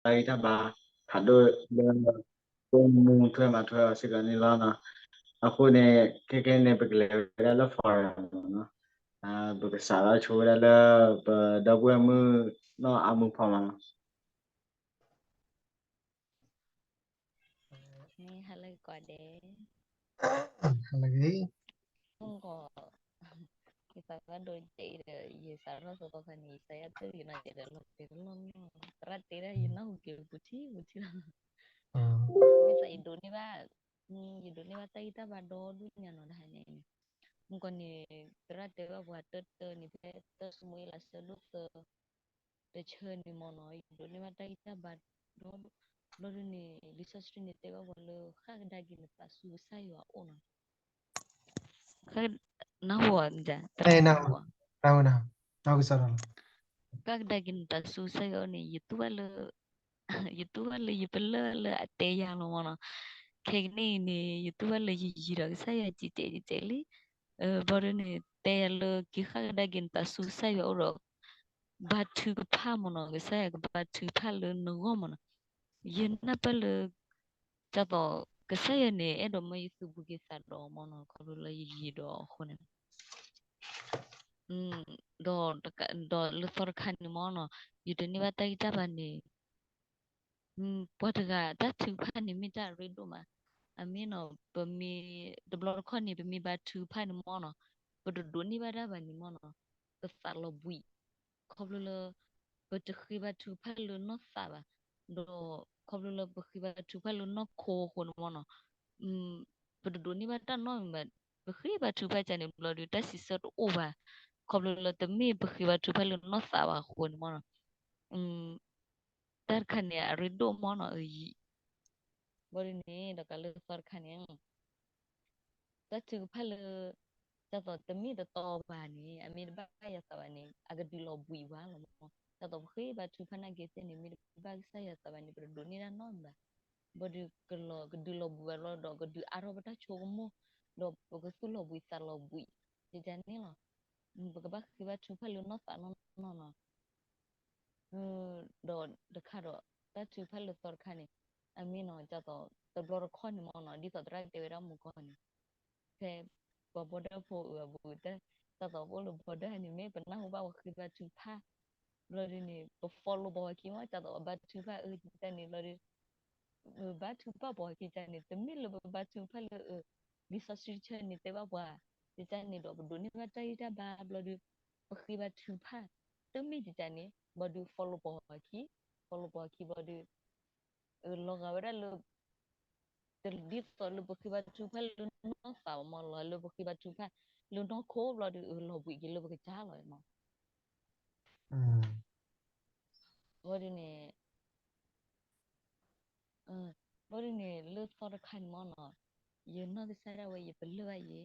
တၢ်ဂံၢ်တၢ်ဘါ ဖးဒိၣ်လၢ ပမူထွဲမၤထွဲအီၤစ့ၢ်ကီးန့ၣ်လီၤ. အဃိန့ၣ် ခဲခဲန့ၣ် ပကလဲၤဝဲဒၣ်လၢ forum မ့ၢ်နီၤ, ပကစးထီၣ်ဆိဝဲဒၣ်လၢ ပဒီပုၢ်ဝဲၢ်မုၣ်နီၢ်အါမူဖီမ့ၢ်နီၤ. ဟါလၢကီးဒဲး, ဟါလၢဂ့ၤ, မ့ၢ်ကီး, ယသးဘၣ်ဒိကဲအံၤဒီး ယစးထီၣ်သီသီခါန့ၣ် ယစးယါတၢ်ယနီၢ်ယဲဒီးလီၤတဲာ်တလီၢ်လီၢ်, သရၣ်တဲဒၣ်ယနၢ်ဟူက့ၤပူၤထံပူၤထံလီၤ. မ့ၢ်သးယဒိးန့ၢ်ဘၣ်, ယဒိးန့ၢ်ဘၣ်တၢ်ဂံၢ်တၢ်ဘါဒီဒိၣ်ညါနီၤ တဟါညါအံၤန့ၣ်, မ့ၢ်ကီးန့ၣ် သရၣ်တဲဘၣ်ပှၤတၢၢ်တၢၢ်န့ၣ် ဖဲတၢၢ်စမူအ့လးဆၢဒိၣ်သၢ တဆၢန့ၣ်မ့ၢ်နီၤ ယဒိးန့ၢ်ဘၣ်တၢ်ဂံၢ်တၢ်ဘါဒီဒိၣ်, ဘျီဒုန့ၣ် လံာ်စီဆှံန့ၣ်တဲဘၣ်ပှၤလၢ ဃၣ်ကဒါက့ၤနသးဆူကစၢ်ယွၤအအိၣ်နီၤ, နၢ်ဟူဧါ, နၢ်ဟူဧါ, ဃၣ်ကဒါက့ၤနသးဆူကစၢ်ယွၤအအိၣ်န့ၣ် ယတူၢ်ဘၣ်လၢ ယတူၢ်ဘၣ်လၢယပလၢၢ်လၢအတဲယၤလီၤမ့ၢ်နီၤ, ခဲကနံၣ်အံၤန့ၣ် ယတူၢ်ဘၣ်လၢယယံၤဒီးကစၢ်ယွၤကဲးကဲးကဲးလံ, ဘျီဒုန့ၣ် တဲယၤလၢက့ၤဃၣ်ကဒါက့ၤနသးဆူကစၢ်ယွၤအအိၣ်ဒီး ဘါထုကဖၣ်မ့ၢ်နီၤ, ကစၢ်ယွၤကဘါထုကဖၣ်လၢနဂီၢ်မ့ၢ်နီၤ, ယနၢ်ပၢၢ်လၢ ဒ်သိး ကစၢ်ယွၤန့ၣ် အဲၣ်ဒိးမၢယသူၣ်ဘှံးက့ၤသးဒီးမ့ၢ်နီၤ, ခီဖျိလၢယယံၤဒီးအဃိန့ၣ် ဒီး ဒီးလၢသီတခါန့ၣ်မ့ၢ်နီၤ, ယဒိးန့ၢ်ဘၣ်တၢ်ဂံၢ်တၢ်ဘါန့ၣ် ပှၤတဂၤတၢ်ထုကဖၣ်န့ၣ်မ့ၢ်တၢ်အရ့ဒိၣ်မး, အမ့ၢ်နီၤ ပမ့ၢ် တဘျီတခီၣ်န့ၣ် ပမ့ၢ်ဘါထုကဖၣ်န့ၣ်မ့ၢ်နီၤ, ပတဒိးန့ၢ်ဘၣ်တၢ်ဘၣ်န့ၣ်မ့ၢ်နီၤ, ပသးလီၤဘှံး, ခီဖျိလၢ ပတဃ့ဘါထုကဖၣ်လၢနီၢ်သးဘၣ်, ဒီးခီဖျိလၢပဃ့ဘါထုကဖၣ်လၢနီၢ်ခိအဃိန့ၣ်မ့ၢ်နီၤ, ပတဒိးန့ၢ်ဘၣ်တၢ်နီတမံၤဘၣ်, ပဃ့ဘါထုကဖၣ်ကန့ၣ်ဘျီဒီး တၢ်စံးဆၢတအိၣ်ဘၣ်, ခီဖျိလၢတမ့ၢ်ပဃ့ဘါထုကဖၣ်လၢနီၢ်သးဘၣ်အဃိန့ၣ်မ့ၢ်နီၤ, တၢ်တခါန့ၣ် အရ့ဒိၣ်မ့ၢ်နီၤ, အယံၤ, ဘျီဒုန့ၣ် ဒီးကးလၢသီတခါန့ၣ် တၢ်ထုကဖၣ်လၢ ဒ်သိးတမ့ၢ်တတီဘၣ်န့ၣ် အမ့ၢ်တဘၣ်ယွၤသးဘၣ်န့ၣ် အကဒုးလီၤဘှံးဝဲလီၤမ့ၢ်, ဒ်သိးပဃ့ဘါထုကဖၣ်နာ်က့သ့ၣ်န့ၣ် မ့ၢ်တဘၣ်ကစၢ်ယွၤသးဘၣ်န့ၣ် ပတဒိးန့ၢ်တၢ်နီတမံၤဘၣ်, ဘျီဒုးကလီၤ ကဒုးလီၤဘှံးဝဲလီၤဒီး ကဒုးအါထီၣ်ပတၢ်ဆိကမိၣ်, ဒီးပကသူၣ်လီၤဘှံးသးလီၤဘှံး, ဒ်န့ၣ်လီၤ, ပကဘၣ်ဃ့ဘါထုကဖၣ်လၢနီၢ်သးနီၢ်နီၢ်နီၤ ဒီးတခါဒီး တၢ်ထုကဖၣ်လၢသီတခါန့ၣ် အမ့ၢ်နီၤ ဒ်သိး တဘျီတခီၣ်န့ၣ်မ့ၢ်နီၤ ဒ်သိးသရၣ်တဲဝဲဒၣ်မုၢ်ကီၢ်န့ၣ် ဖဲ ပှၤဘီဒၢဖိအၢအဘူး တၢ် ဒ်သိးပအိၣ်လၢ border န့ၣ် မ့ၢ်ပနၢ်ဟူဘၣ်ပှၤဃ့ဘါထုကဖၣ် ဘျီဒုန့ၣ် ပ follow ပှၤခံမ့ၢ် ဒ်သိးပဘါထုကဖၣ်အၢ ဒ်န့ၣ်ဘျီဒု ဘါထုကဖၣ်ပှၤခံန့ၣ် တမ့ၢ်လၢပဘါထုကဖၣ်လၢအၢ လံာ်စီဆှံဆၢန့ၣ်တဲဘၣ်ပှၤ ဒ်န့ၣ်ဒီး ပဒိးန့ၢ်ဘၣ်တၢ်ဂံၢ်တၢ်ဘါဘျီဒု ပဃ့ဘါထုကဖၣ် တမ့ၢ်ဒ်န့ၣ် ဘျီဒု follow ပှၤခံ follow ပှၤခံဘျီဒု လီၤဂာ်ဝဲဒၣ်လၢ တဒ်သိးလၢပဃ့ဘါထုကဖၣ်လၢနီၢ်သးဘၣ်မ့ၢ် လီၤလၢပဃ့ဘါထုကဖၣ်လၢနီၢ်ခိဘျီဒု လီၤဘှံးက့ၤလၢပကစၢ်လီၤမ့ၢ် ဘျီဒုန့ၣ် ဘျီဒုန့ၣ် လၢသီတခါန့ၣ်မ့ၢ်နီၤ ယနီၢ်ကစၢ်ဒၣ်ဝဲ ယပလၢၢ်ဘၣ်ယဲ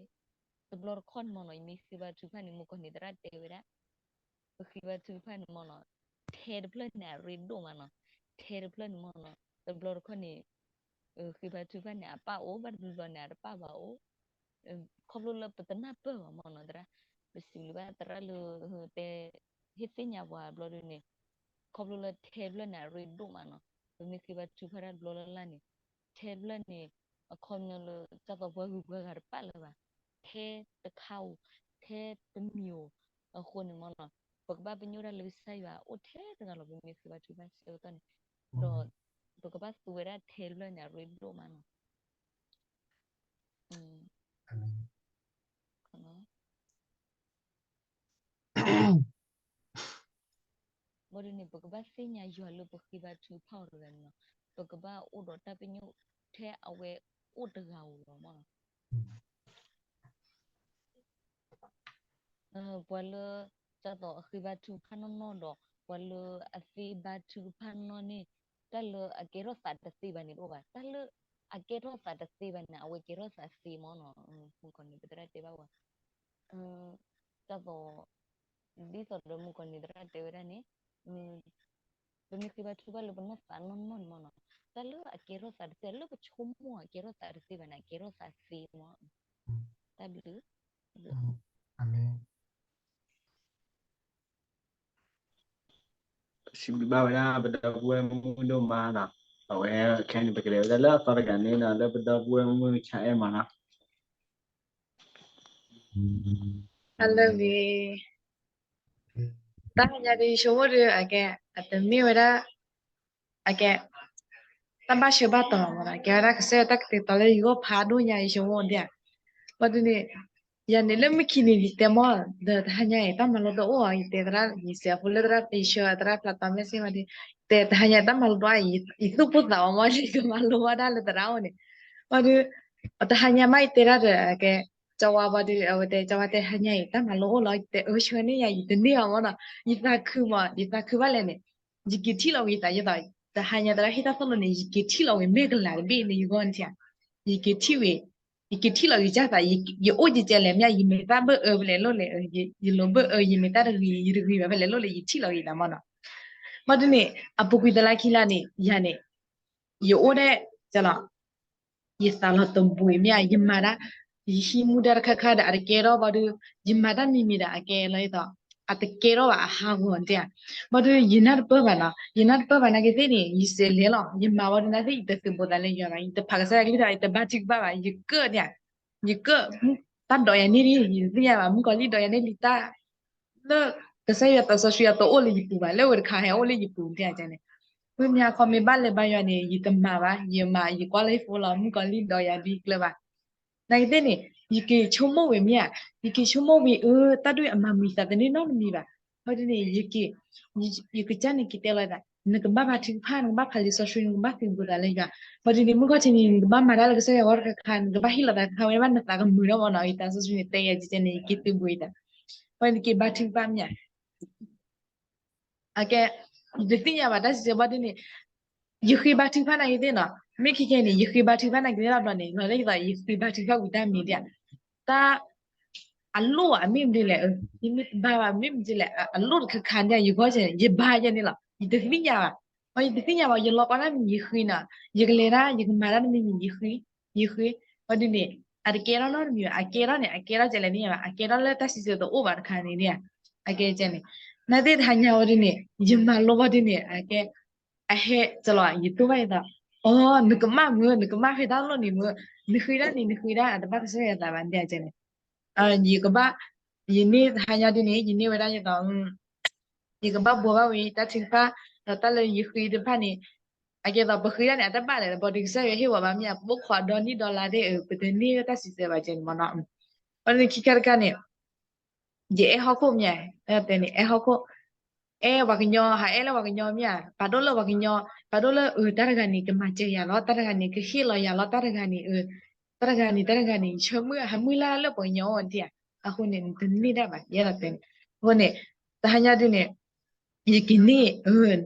တဘျီတခီၣ်န့ၣ်မ့ၢ်နီၤ ယမ့ၢ်ဃ့ဘါထုကဖၣ်န့ၣ် မုၢ်ကီၢ်န့ၣ်သရၣ်တဲဝဲဒၣ် ပဃ့ဘါထုကဖၣ်န့ၣ်မ့ၢ်နီၤ ထဲတဖျၢၣ်န့ၣ် အရ့ဒိၣ်မးနီၤ ထဲတဖျၢၣ်န့ၣ်မ့ၢ်နီၤ တဘျီတခီၣ်န့ၣ် ဃ့ဘါထုကဖၣ်န့ၣ် အပၣ်အိၣ် ဘၣ်တဘျီဘျီန့ၣ် အတပၣ်ဘၣ်အိၣ် ခီဖျိလၢပတနၢ်ပၢၢ်ဘၣ်မ့ၢ်နီၤ သရၣ် ပစံးဘျုးဘၣ်သရၣ်လၢ တဲ ဟ့ၣ်သ့ၣ်ညါပှၤဘျီဒုန့ၣ် ခီဖျိလၢထဲတဖျၢၣ်န့ၣ် အရ့ဒိၣ်မးနီၤ ပမ့ၢ်ဃ့ဘါထုကဖၣ်တၢ်တဘျီလၢ်လၢ်န့ၣ် ထဲတဖျၢၣ်န့ၣ် အခီပညီလၢ ဒ်သိးပှၤဂုၤပှၤဂၤတပာ်လၢၤဘၣ် ထဲတခါဧိၤ ထဲတမံၤဧိၤ အဃိန့ၣ်မ့ၢ်နီၤ ပကဘၣ်ပညိၣ်တၢ်လၢကစၢ်ယွၤအိၣ်ထဲတဂၤလီၤ ပမ့ၢ်ဃ့ဘါထုကဖၣ်ဆၢကတီၢ်န့ၣ် ဒီး ပကဘၣ်သူဝဲဒၣ်ထဲတဖျၢၣ်န့ၣ် အရ့ဒိၣ်မးနီၤ ဘၣ်ဒုန့ၣ် ပကဘၣ်သ့ၣ်ညါယွၤလၢပဃ့ဘါထုကဖၣ်အီၤတဂၤန့ၣ်လီၤ. ပကဘၣ်အိၣ်ဒီးတၢ်ပညိၣ်ထဲအဝဲအိၣ်တဂၤဧိၤလီၤမ့ၢ်နီၤ. ပှၤလၢ ဒ်သိးအဃ့ဘါထုကဖၣ်နီၢ်နီၢ်ဒီး ပှၤလၢအသ့ဘါထုကဖၣ်နီၢ်နီၢ်န့ၣ် တၢ်လၢအကဲထီၣ်သးတသ့ဘၣ်န့ၣ်တအိၣ်ဘၣ်. တၢ်လၢအကဲထီၣ်သးတသ့ဘၣ်န့ၣ် အဝဲကဲထီၣ်သးသ့မ့ၢ်နီၤ. မုၢ်ကီၢ်န့ၣ် ပသရၣ်တဲဘၣ်ဝဲ ဒ်သိး ဒ်သိးဒီးမုၢ်ကီၢ်န့ၣ်သရၣ်တဲဝဲဒၣ်န့ၣ် ပမ့ၢ်ဃ့ဘါထုကဖၣ်လၢပနီၢ်သးနီၢ်နီၢ်န့ၣ်မ့ၢ်နီၤ တၢ်လၢအကဲထီၣ်သးတသ့ လၢပဆိကမိၣ်အကဲထီၣ်သးတသ့ဘၣ်န့ၣ် အကဲထီၣ်သးသ့မ့ၢ် တၢ်ဘျုး အၤမ့ၣ် စံးဘျုးဘၣ်ဝဲဒၣ်ပဒီပုၢ်ဝဲၢ်မုၣ်ဒိၣ်မးနီၤ, အဝဲခဲအံၤန့ၣ် ပကလဲၤဝဲဒၣ်လၢအသီတဂၤန့ၣ်နီၤ လၢပဒီပုၢ်ဝဲၢ်မုၣ်ဆါအဲၣ်မးနီၤ. ဟါလၢအဂ့ၤ, တၢ်ဟါညါဒ်ယဆိကမိၣ်ဒီး အကဲ အတမ့ၢ်ဝဲဒၣ် အကဲ တၢ်ဘၣ်ဆၢဘၣ်တီၤမးနီၤ, ကဲဝဲဒၣ်ကစၢ်ယွၤတၢ်ကတဲာ်ကတီၤလၢယဂီၢ်ဖးဒိၣ်ညါ ယဆိကမိၣ်ဒ်, ဘၣ်ဒ်န့ၣ် ယၤန့ၣ်လၢမုၢ်ခံန့ၣ် ယတဲမီၢ် ဒီးတဟါညါအံၤ တၢ်မၤလိတအိၣ်အီၤ ယတဲသရၣ် ယစဲးဖိလၢသရၣ် ယဆှၢသရၣ်ဖျါတီ message မးဒီး တဲတဟါညါတၢ်မၤလိတအိၣ်အံၤ ယသူၣ်ပိၢ်သးဝးမီၢ်လံ ကမၤလိဝဲဒၣ်လၢသရၣ်အိၣ်န့ၣ်, ဘၣ်ဒ် တဟါညါမးယတဲဒၣ်ဒီး အကဲ ကၠီဝါဘၣ်ဒ် အဝဲတဲ ကၠီဝါတဲဟါညါအံၤ တၢ်မၤလိအိၣ်လီၤ ယတဲအၢဆှၢန့ၢ်ယၤ ယတန့ၢ်အီၤမးနီၤ, ယသးခုမး ယသးခုဘၣ်လဲၣ်န့ၣ် ယက့ၤထံၣ်လီၤဝံၤသး ယသး တဟါညါသရၣ်ဟ့ၣ်တၢ်သိၣ်လိန့ၣ် ယက့ၤထံၣ်လီၤဝံၤမဲာ်ကလၤတဘ့ၣ်န့ၣ် ယဂီၢ်န့ၣ်ထံၣ်, ယက့ၤထံၣ်ဝံၤ ယက့ၤထံၣ်လီၤဝံၤကၢ်သး ယအိၣ်ကဲကဲလဲၣ်မ့ၢ် ယမ့ၢ်တၢ်ဘၣ်အၢဖဲလဲၣ်လိၣ်လဲၣ်, ယလိၤဘၣ်အၢ ယမ့ၢ်တၢ်တဂ့ၤ ယတဂ့ၤဘၣ်ဖဲလဲၣ်လိၣ်လဲၣ် ယထံၣ်လီၤဝံၤသးမးနီၤ, ဘၣ်ဒ်န့ၣ် အပူၤကွံာ်တလါခံလါန့ၣ် ယၤန့ၣ် ယအိၣ်ဒဲး လီၤ ယသးလီၤတဘှံးမ့ၢ်ဧါ ယမၤတၢ် ယဟံးမူဒါတခါခါဒီး အတကဲထီၣ်ဘၣ်ဒီး ယမၤတၢ်မံၤမံၤဒီး အကဲလီၤယသး အတကဲထီၣ်ဘၣ်အဟးဂီၤတဲဧါ, ဘၣ်ဒီးယနၢ်တပၢၢ်ဘၣ်နီၤ ယနၢ်တပၢၢ်ဘၣ်နာ်က့သ့ၣ်န့ၣ် ယစဲးလဲၤလီၤ ယမၤဝဲဒၣ်နာ်သ့ၣ် ယတသုးဘူးသးလၢယွၤဘၣ် ယတဖးကစၢ်ယွၤကလုၢ်ထီၣ် ယတဘါထုကဖၣ်ဘၣ် ယကၢၣ်တဲဧါ, ယကၢၣ် တၢ်ဒိးယၤန့ၢ်ဒ် ယသ့ၣ်ညါဘၣ် မုၣ်ကီၤလံၢ်ဒိးယၤန့ၢ်လံတၢ် လၢကစၢ်ယွၤသးစီဆှံအတအိၣ်လၢယပူၤဘၣ် လၢဝဲတခါဟဲအိၣ်လၢယပူၤတဲဧါန့ၣ်, မုၢ်မ့ၢ်ဟါခီမ့ၢ်ဘၣ်လဲၤဘါယွၤန့ၣ် ယတမၤဘၣ် ယမၤ ယကွၢ်လၢယဖိလီၤ မုၣ်ကီၤလံၢ်ဒိးယၤဒ်ကျၢၤဘၣ်, နာ်က့သ့ၣ်န့ၣ် ယက့ၤဆိကမိၣ်ဝဲမ့ၢ်ဧါ, ယက့ၤဆိကမိၣ်ဝံၤ အၢ တၢ်ဒ်အံၤအမၤမံၤသးတန့ၢ်နီတမံၤဘၣ်, ဘၣ်ဒ်န့ၣ် ယက့ၤ ယကစၢ်န့ၣ်က့ၤတဲလီၤသး နကဘၣ်ဘါထုကဖၣ် နကဘၣ်ဖးလံာ်စီဆှံ နကဘၣ်သုးဘူးသးလၢယွၤ, ဘၣ်ဒ်န့ၣ် မုၢ်ခီၣ်ထံးန့ၣ် နကဘၣ်မၤတၢ်လၢကစၢ်ယွၤဂီၢ်တခါခါ နကဘၣ်ဟ့ၣ်လီၤသးတခါဝဲဘၣ် နသးကမုာ်ထီၣ်မးနီၤ ယသးစီဆှံန့ၣ်တဲယၤကဲန့ၣ် ယက့ၤသုးဘူးယသး, ဘၣ်ဒ်န့ၣ်က့ၤဘါထုကဖၣ်မ့ၢ်ဧါ အကဲ ယတသ့ၣ်ညါဘၣ်တၢ်စံးဆၢဘၣ်ဒ်န့ၣ်, ယဃ့ဘါထုကဖၣ်နာ်က့သ့ၣ်နီၤ, မ့ၢ်ခဲခဲန့ၣ် ယဃ့ဘါထုကဖၣ်နာ်က့သ့ၣ်ဘျီန့ၣ် လီၤလၢယသး ယဃ့ဘါထုကဖၣ်ဝံၤတၢ်မံၤဒ်, တၢ် အလိၣ်အမ့ၢ်မနုၤလဲၣ်, ယမ့ၢ်တဘါဘၣ်မ့ၢ်မနုၤလဲၣ်, အလိၣ်တခါခါန့ၣ် ယဂီၢ်န့ၣ် ယဘါယဲန့ၣ်လီၤ, ယတသ့ၣ်ညါဘၣ်, ယတသ့ၣ်ညါဘၣ် ယလီၤကီတၢ်မံၤ ယဃ့နီၤ, ယကလဲၤတၢ် ယကမၤတၢ်တမံၤမံၤ ယဃ့, ယဃ့, ဘၣ်ဒ်န့ၣ် အတကဲထီၣ်နီတမံၤဘၣ်, အကဲထီၣ်န့ၣ် အကဲထီၣ်ကဲလဲၣ်န့ၣ်ဘၣ်, အကဲထီၣ်လၢတၢ်စံးဆၢတအိၣ်ဘၣ်တခါန့ၣ်, အကဲကဲန့ၣ်, နာ်သ့ၣ်တဟါညါဝဲဒ်န့ၣ် ယမၤလိဘၣ်ဒ်န့ၣ် အကဲ အဟဲကလီၤ ယတိၢ်ဘၣ်ယသး, အိ နကမၣ်မုာ် နကမၣ်ဖဲတၢ်လိၣ်န့ၣ်မုာ်, နဃ့ဒၣ်န့ၣ် နဃ့ဒၣ် အတဘၣ်ကစၢ်ယွၤသးဘၣ် နတဲကဲန့ၣ်, ယကဘၣ်, ယန့ၢ်တဟါညါဒ်န့ၣ် ယန့ၢ်ဝဲဒၣ်ယသး ယကဘၣ်ဘှီဘၣ်ဝဲတၢ်ထုကဖၣ်, ဒီးတၢ်လၢယဃ့တဖၣ်န့ၣ်, အကဲသိးပဃ့ဒၣ်န့ၣ် အတၢ်ဘၣ်လဲၣ် ဘၣ်ဒီးကစၢ်ယွၤဟ့ၣ်ဝဲဘၣ်မ့ၢ် ပအိၣ်ခိးဒီနံၣ်ဒီလါသ့ၣ် ပတန့ၢ်တၢ်စံးဆၢဘၣ်ကဲန့ၣ်မနီၤ, ဘၣ်ဒီးခံခါတခါန့ၣ်, ယအဲၣ်ဟီၣ်ခိၣ်မ့ၢ်, တဲန့ၣ် အဲၣ်ဟီၣ်ခိၣ်, အဲၣ်ပှၤကညီ ဟးအဲၣ်လၢပှၤကညီမ့ၢ်, ပာ်ဒိၣ်လၢပှၤကညီ, ပာ်ဒိၣ်လၢအတၢ်တဂၤန့ၣ် ကမၤစၢၤယၤလီၤ တၢ်တဂၤန့ၣ် ကဟ့ၣ်လီၤယၤလီၤ တၢ်တဂၤန့ၣ် တၢ်တဂၤန့ၣ် တၢ်တဂၤန့ၣ် ဆၢမုၢ်ဟးမုၢ်လၢ်လၢပှၤကညီအိၣ်ဒံးဧါ, အဃိန့ၣ် နတန့ၢ်ဒၣ်ဘၣ် ယအဲၣ်ဒိးတဲန့ၣ်, အဃိန့ၣ်, တဟါညါဒ်န့ၣ်, ယက့ၤန့ၢ်,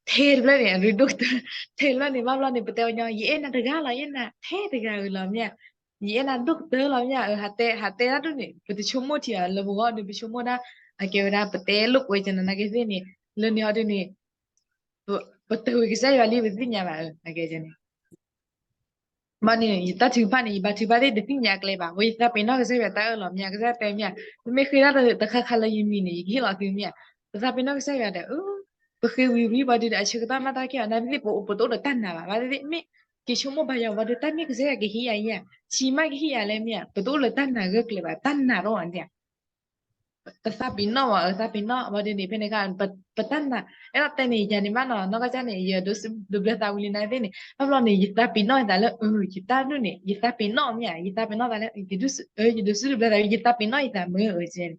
ထဲတဖျၢၣ်န့ၣ် အရ့ဒိၣ်ကတၢၢ်, ထဲတဖျၢၣ်န့ၣ် ဘၣ်ဘျီန့ၣ် ပတဲပှၤကညီ ယအဲၣ်နၤတဂၤလီၤ ယအဲၣ်နၤထဲတဂၤဧိၤလီၤမ့ၢ်, ယအဲၣ်နၤဒိၣ်ကတၢၢ်လီၤမ့ၢ်, ဟးတဲ ဟးတဲဒၣ်ဒ်န့ၣ် ပတဆိကမိၣ်ထံဧါ လၢပဂီၢ်ဒီး ပဆိကမိၣ်ဒၣ်, အကဲဝဲဒၣ် ပတဲလိာ်ကွဲကနၤနာ်က့သ့ၣ်န့ၣ်, လၢန့ၣ်အီၤဒ်န့ၣ် ပတဝံၤကစၢ်ယွၤလံ ပသ့ၣ်ညါဘၣ်, အကဲန့ၣ် မ့ၢ်န့ၣ် ယတၢ်ထုကဖၣ်န့ၣ် ယဘါထုကဖၣ်သ့ၣ်တသ့ၣ်ညါကျဲဘၣ်, ဝဲယသးပ့ၤနီၣ်ကစၢ်ယွၤတၢ်အၢၣ်လီၤမ့ၢ် ကစၢ်ယွၤတဲမ့ၢ်, နမ့ၢ်ဃ့ဒၣ်တခါခါလၢယမံၤန့ၣ် ယကဟ့ၣ်လီၤသုမ့ၢ်, ပသးပ့ၤနီၣ်ကစၢ်ယွၤဒီး, ပဃ့ဝံၤဝံၤဘၣ်ဒီး အဆၢကတီၢ်မ့ၢ်တၢ်ကဲအီၤ နာ်သ့ၣ်သ့ၣ် ပတအိၣ်ဒီးတၢ်နာ်ဘၣ်, ဘၣ်သ့ၣ်သ့ၣ် မ့ၢ်က့ၤဆိကမိၣ်ဘၣ်ယၤဘၣ်ဒီး တၢ်မ့ၢ်ကစၢ်ယွၤကဟ့ၣ်ယၤယၤ, ဆံးမးကဟ့ၣ်ယၤလဲၣ်မ့ၢ်, ပတအိၣ်လၢတၢ်နာ်ဂၢၢ်ကျၢၤဘၣ်, တၢ်နာ်ထီၣ်ဝဲဒၣ် ပသးပ့ၤနီၣ်ဝဲ သးပ့ၤနီၣ်ဝဲဒ်န့ၣ် ဖဲန့ၣ်အခါ ပတၢ်နာ်, အဲၣ်ဒိးတဲန့ၣ် ယၤန့ၣ်မးနီၤ နီၢ်ကစၢ်န့ၣ် ယဒိးစူးဒိးဘျၢသးဝံၤလံနာ်သ့ၣ်န့ၣ် ဘၣ်ဘျီန့ၣ် ယသးပ့ၤနီၣ်ယသးလၢ ယတၢ်ဒိၣ်န့ၣ် ယသးပ့ၤနီၣ်မ့ၢ်ဧါ, ယသးပ့ၤနီၣ်သးလၢ ယဒိးစူးဒိးဘျၢသးဝံၤ ယသးပ့ၤနီၣ်ယသးမုာ်ဧၢ,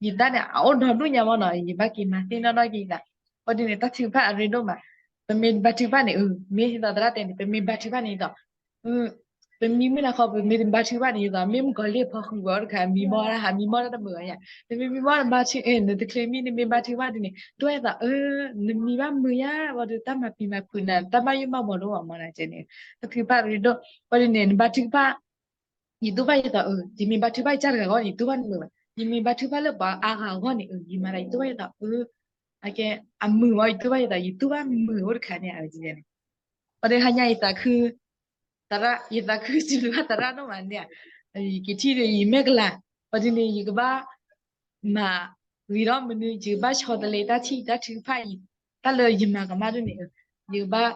ယတၢ်န့ၣ် အအိၣ်ဒီဒူၣ်ညါမးနီၤ ယဘၣ်က့ၤမၤသ့ၣ်နီၣ်ထီၣ်က့ၤယသး, ဘၣ်ဒ်န့ၣ် တၢ်ထုကဖၣ်အရ့ဒိၣ်မး, ပမ့ၢ်ဘါထုကဖၣ်န့ၣ် မ့ၢ်ဒ်သိးသရၣ်တဲန့ၣ် ပမ့ၢ်ဘါထုကဖၣ်န့ၣ်ဒ်သိး ပမံမုၢ်နၤခီ ပမ့ၢ်တဘါထုကဖၣ်န့ၣ် ယသိး မ့ၢ်မုၣ်ကီၤလံၢ်အဖီဃုာ်ဝဲအိၣ်တခါ မံမီၢ်ဒၣ်ဟးမံမီၢ်ဒၣ်တမုာ်ဧါ, နမ့ၢ်မံမီၢ်နဘါထု နတချ့မံ နမ့ၢ်ဘါထုကဖၣ်ဒ်န့ၣ် ဒွဲၣ်သိး နမံဘၣ်မုာ်ယါ ဘၣ်ဒီးတၢ်မၤပျံၤမၤဖုးနၤ တၢ်ဘၣ်ယိၣ်ဘၣ်ဘှီးဒိၣ်မးမးနၤကဲန့ၣ် တၢ်ထုကဖၣ်ရ့ဒိၣ် ဘၣ်ဒ်န့ၣ် နဘါထုကဖၣ် ယတူၢ်ဘၣ်ယသိး ယမ့ၢ်ဘါထုကဖၣ်ယကစၢ်တဂၤအဂီၢ်န့ၣ် ယတူၢ်ဘၣ်တမုာ်ဘၣ်, ယမ့ၢ်ဘါထုကဖၣ်လၢပှၤအါဂၤအဂီၢ်န့ၣ် ယမၤသးယတူၢ်ဘၣ်ယသိး အကဲ အမုာ်ဝဲ ယတူၢ်ဘၣ်ယသိး ယတူၢ်ဘၣ်မုာ်အိၣ်တခါန့ၣ် အဝဲန့ၣ် ပှၤတဟါညါယသးခု သရၣ် ယသးခုစံးဘျုးဘၣ်သရၣ်ဒိၣ်မးန့ၣ်, ယက့ၤထံၣ်ဒီးယမဲာ်ကလၤ, ပှၤဒ်န့ၣ် ယကဘၣ်မၤဂ့ၤထီၣ်မနုၤ ယကဘၣ်ဆီတလဲတၢ်ထံၣ်တၢ်ထုကဖၣ်အံၤ, တၢ်လၢယမၤကမၣ်ဒ်န့ၣ် ယကဘၣ်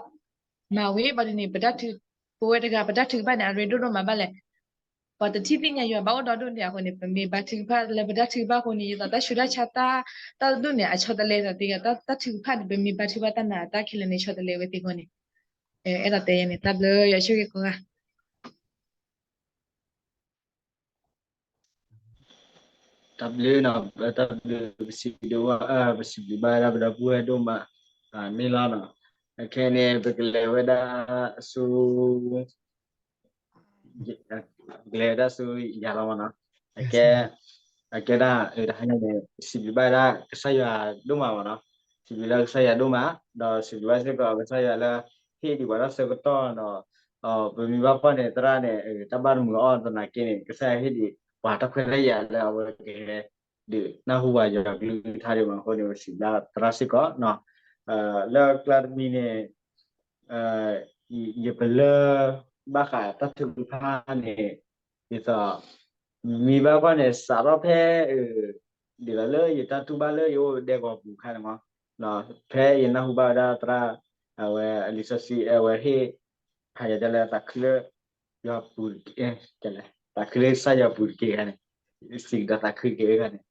မၤဝဲဘၣ်ဒ်န့ၣ် ပတၢ်ထု ပဝဲတဂၤ ပတၢ်ထုကဖၣ်န့ၣ် အရ့ဒိၣ်ဒိၣ်မးဘၣ်လဲၣ်. ပှၤတထံၣ်သ့ၣ်ညါယွၤဘၣ်အိၣ်ဒီဒူၣ်န့ၣ်အဃိန့ၣ် ပမ့ၢ်ဘါထုကဖၣ်လၢပတၢ်ထုကဖၣ်အဃိန့ၣ် ယသးတၢ်ဆူးတၢ်ဆါတၢ် တၢ်ဒူၣ်န့ၣ် အဆီတလဲသးသ့ဂၤ တၢ်ထုကဖၣ်န့ၣ် ပမ့ၢ်ဘါထုကဖၣ်တၢ်နာ်အတၢ်ခဲလၢာ်န့ၣ် ဆီတလဲဝဲသ့အဃိန့ၣ် အဲၣ်ဒိးတဲယၤန့ၣ် တၢ်ဘျုးယွၤဆိၣ်ဂ့ၤကိးဂၤ တၢ်ဘျုးနီၤ တၢ်ဘျုး ပစံးဘျုးဘၣ် ပစံးဘျုးဘၣ်ဝဲဒၣ် ပဒီပုၢ်ဝဲၢ်ဒိၣ်မး န့ၣ်လီၤနီၤ. အခဲအံၤန့ၣ် ပကလဲၤဝဲဒၣ်ဆူ ကလဲၤဝဲဒၣ်ဆူယၤလီၤမးနီၤ. အကဲ အကဲဒၣ် တဟါညါန့ၣ် စံးဘျုးဘၣ်ဝဲဒၣ်ကစၢ်ယွၤဒိၣ်မးမးနီၤ. စံးဘျုးလၢကစၢ်ယွၤဒိၣ်မး ဒီးစံးဘျုးဘၣ်စ့ၢ်ကီးကစၢ်ယွၤလၢ ဟ့ၣ်ဒံးပှၤတၢ်ဆၢကတီၢ်ဒီး ပမံၤဘၣ်ကွၢ်န့ၣ် သရၣ်န့ၣ် တၢ်ဘၣ်တမုာ်အီၤသနာ်က့န့ၣ် ကစၢ်ယွၤဟ့ၣ်ဒံးပှၤတၢ်ခွဲးတၢ်ယာ်လၢအဝဲကဟဲ ဒုးနၢ်ဟူဝဲယွၤကလုၢ်ကထါဒံးမးအဃိန့ၣ် ပစံးဘျုးသရၣ်စ့ၢ်ကီး လၢကျါတမံၤန့ၣ် ယပလၢၢ်ဘၣ်ဃးတၢ်ထုကဖၣ်န့ၣ် ဒ်သိး မံၤဘၣ်ကွၢ်န့ၣ် စးထီၣ်ဖဲ ဒ်သိးလၢယတၢ်တူၢ်ဘၣ်လၢယအိၣ်ဒဲကဝီၤပူၤအခါန့ၣ်မး ဖဲယနၢ်ဟူဘၣ်ဝဲဒၣ်သရၣ် အဝဲလံာ်စီဆှံ အဝဲဟ့ၣ် ဟးယၤဒ်လၢသးခုလၢ ယွၤပူၤ သးခုလၢကစၢ်ယွၤပူၤတက့ၢ်ခါန့ၣ် စံးကဒီးသးခုတက့ၢ်ခါန့ၣ်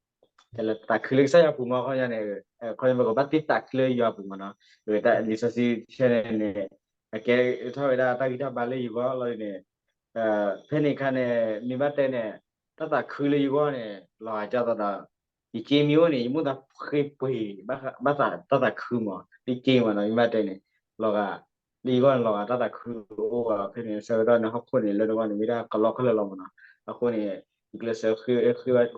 တၢ်လၢသးခုလၢကစၢ်ယွၤပူၤမး ခီပညီန့ၣ် ခီပညီပကဘၣ်သ့သးခုလၢယွၤပူၤမးနီၤ တၢ်လံာ်စီဆှံဆဲန့ၣ်န့ၣ် အကဲထီၣ်ဝဲဒၣ်တၢ်ဂံၢ်တၢ်ဘါလၢယဂီၢ်လီၤန့ၣ် ဖဲန့ၣ်အခါန့ၣ် မ့ၢ်ဘၣ်တဲန့ၣ် တၢ်သးခုလၢယဂီၢ်န့ၣ် လီၤဂာ်ကၢ်သိးဒီး ယက့မ့ၢ်အိၣ်န့ၣ် ယမိၣ်သးဃ့ပှ့ၤ ဘၣ်သးတၢ်သးခုမး ယက့မးနီၤ မ့ၢ်ဘၣ်တဲန့ၣ် လီၤဂာ် လၢယဂီၢ်န့ၣ် လီၤဂာ်တၢ်သးခုအိၣ်ဘၣ် ဖဲန့ၣ်ဆၢကတီၢ်န့ၣ် ဟီၣ်ခိၣ်န့ၣ် လၢနဂီၢ်န့ၣ် မ့ၢ်ဒၣ်ကလီခဲလၢာ်လီၤမးနီၤ အဃိန့ၣ် ယကျဲးစၢးဃ့ ဃ့ဘၣ်ခီဖျိ န့ၢ်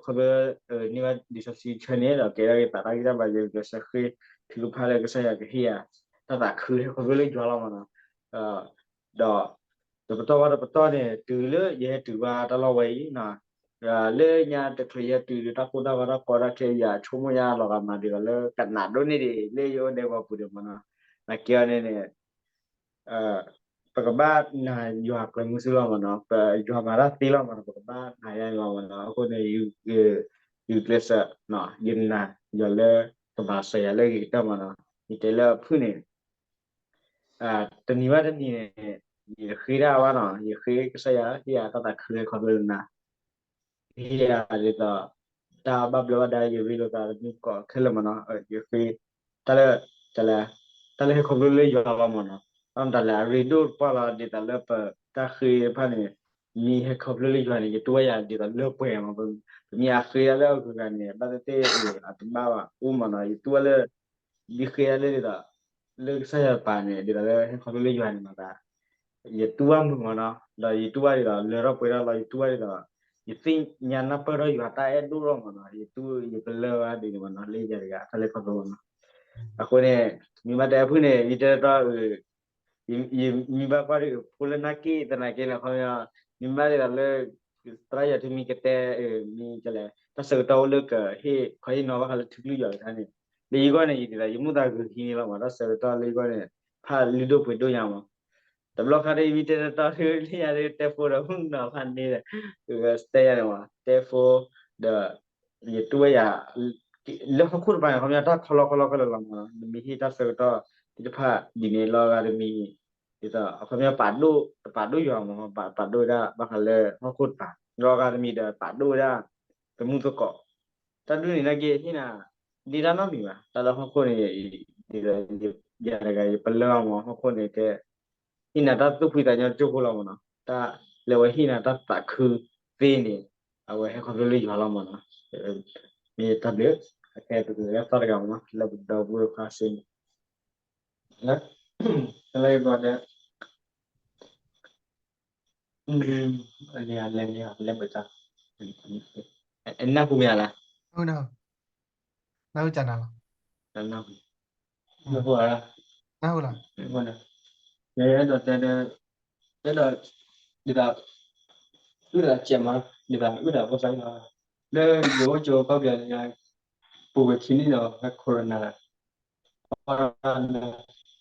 ဘၣ်လံာ်စီဆှံဆၢန့ၣ် ဒီးကဲထီၣ်က့ၤပာ်တၢ်ဂံၢ်တၢ်ဘါ ယကျဲးစၢးဃ့ ထုကဖၣ်လၢကစၢ်ယွၤကဟ့ၣ်ယၤ တၢ်သးခုဟဲခီဖျိလၢယွၤလီၤမးနီၤ ဒီး တပတီၢ်ဘၣ်တပတီၢ်န့ၣ် တုၤလၢယဟဲတုၤဘၣ်တၢ်လီၢ်ဝဲအံၤ လၢညါတချုးယဟဲတုၤဒီးတၢ်ကိၢ်တၢ်ဂီၤတၢ်ကီတၢ်ခဲ ယဆိကမိၣ်ညါလီၤဂာ်မးဒ်သိးလၢကနးဒိၣ်န့ၢ်ဒံး လၢယအိၣ်ဒဲကဝီၤပူၤဒံးမးနီၤ နာ်က့အီၤန့ၣ်န့ၣ် ပကဘၣ်နာ်ယွၤကျဲးမုၢ်ဆ့ၣ်လီၤမးနီၤ ပယွၤမၤတၢ်သ့လီၤမးနီၤ ပကဘၣ်နာ်ယွၤလီၤမးနီၤ အဃိန့ၣ် ယကျဲးစၢး ယနာ်ယွၤလၢ ကမၤစၢၤယၤလၢဂ့ၤကတၢၢ်မးနီၤ ယတဲလၢအဖုၣ်န့ၣ် တနံၤဘၣ်တနံၤန့ၣ် ယဃ့တၢ်ဘၣ်နီၤ ယဃ့ကစၢ်ယွၤ ဟ့ၣ်ယၤတၢ်သးခုလၢခီဖျိလၢနၤ ဟ့ၣ်ယၤဒ်သိး တၢ်ဘၣ်ဘျီးဘၣ်ဒါယရ့လိာ်သးတမံၤကိးခဲလၢာ်မးနီၤ ယဃ့ တၢ်လၢ တၢ်လၢ တၢ်လၢဟဲခီဖျိလၢယွၤလီၤမးနီၤ တၢ်မတၤလဲၣ် အရ့ဒိၣ်တပှၢ်လီၤ ဒ်သိးလၢပတၢ်ဃ့တဖၣ်န့ၣ် မ့ၢ်ဟဲခီဖျိလၢယွၤန့ၣ် ယတူၢ်ဘၣ်ယၤဒ်သိးလၢပှဲၤမး ပမ့ၢ်အဃ့တၢ်လၢအဂုၤအဂၤန့ၣ် ဘၣ်သ့ၣ်သ့ၣ်အတဘၣ်ဘၣ်အိၣ်မးနီၤ ယတူၢ်ဘၣ်လၢ ဒ်ဃ့တၢ်လၢဒ်သိး လၢကစၢ်ယွၤတပၤန့ၣ် ဒ်သိးလၢဟဲခီဖျိလၢယွၤန့ၣ်မးသး ယတူၢ်ဘၣ်မုာ်မးနီၤ ဒီးယတူၢ်ဘၣ်ဒ်သိးလၢထီၣ်ပှဲၤထီၣ်လီၤ ယတူၢ်ဘၣ်ဒ်သိး ယသ့ၣ်ညါနၢ်ပၢၢ်ထီၣ်ယွၤတၢ်အဲၣ်ဒိၣ်ထီၣ်မးနီၤ ယတူၢ်ယပလၢၢ်ဘၣ်ဒ်န့ၣ်မးနီၤ လၢယၤတဂၤတၢ်လဲၤခီဖျိမးနီၤ အဃိန့ၣ် မ့ၢ်ဘၣ်တဲအဖုၣ်န့ၣ် ယတဲတီ ယမံၤဘၣ်ကွၢ်ဒ် ဖိလၢနၢ်က့ၣ်သနာ်က့န့ၣ် ခီပညီ မ့ၢ်ဘၣ်ဒ်သိးလၢ သရၣ်ယွၤထံမံၤကတဲ မ့ၢ်ကလဲၣ် တၢ်ဆၢကတီၢ်အိၣ်လၢကဟ့ၣ်ခီဟ့ၣ်နီၤဘၣ်ဃးလၢထံကလုၢ်ယွၤကထါန့ၣ် လၢယဂီၢ်န့ၣ် ယဒ်သိး ယမိၣ်သးဂုာ်ဟံးန့ၣ်လီၤမး တၢ်ဆၢကတီၢ်လၢယဂီၢ်န့ၣ် ဖးလုၢ်ဒိၣ်ပှ့ၤဒိၣ်ညါမး တဘျီခါဒ် မ့ၢ်တဲတီတီလၢယၤဒ် တဲဖိဒီးမုၢ်နီၤဖးန့ၣ်ဒီး တဲဖိ ဒီး ယတူၢ်ဘၣ်ယၤ လၢဟီၣ်ခိၣ်တပၤန့ၣ် ခီပညီတၢ်ခီလီခီလီခဲလၢာ်လီၤမး နမ့ၢ်ဟ့ၣ်တၢ်ဆၢကတီၢ်သ့ၣ်တဖၣ်ဒ်န့ၣ်လီၤဂာ်တမံၤ ဒ်သိး အခီပညီပာ်ဒိၣ် တပာ်ဒိၣ်ယွၤမး ပာ်ဒိၣ်ဝဲဒၣ်ဘၣ်ဃးလၢဟီၣ်ခိၣ်တပၤ လီၤဂာ်တမံၤဒီးပာ်ဒိၣ်ဝဲဒၣ် သမူသကိး တၢ်ဒ်န့ၣ်နာ်က့ ဟ့ၣ်နၤ ဒ်တၢ်နီတမံၤဘၣ် တၢ်လၢဟီၣ်ခိၣ်န့ၣ် ဒ်သိး ယၤတဂၤယပလၢၢ်အီၤမး ဟီၣ်ခိၣ်န့ၣ်ကဲ ဟ့ၣ်နၤတၢ်သူၣ်ဖှံသးညီကၠိဖိလီၤမးနီၤ တၢ်လၢအဝဲဟ့ၣ်နၤတၢ်သးခုသ့န့ၣ် အဝဲဟဲခီဖျိလၢယွၤလီၤမးနီၤ မ့ၢ်တၢ်ဘျုး အကဲပကဂဲၤသီတဂၤမးနီၤ လၢပဒီပုၢ်ဝဲၢ်ခွါစ့န့ၣ် လၢ လၢယဘျီဒီး လဲၤလဲၤလဲၤပတၢ် နၢ်ဟူမ့ၢ်ဧါလၢ နၢ်ဟူကနၤလီၤ နၢ်ဟူဧါ နၢ်ဟူလီၤ အဲၣ်ဒိးတဲဒီး အဲၣ်ဒိး ဒ်သိး အုၣ်သးစဲးမး ဒ်သိးအုၣ်သးဖိသၣ်လီၤ လၢယအိၣ်ကၠိကီၢ်ပယီၤန့ၣ် ပူၤကွံာ်ခံနံၣ်ဒီး corona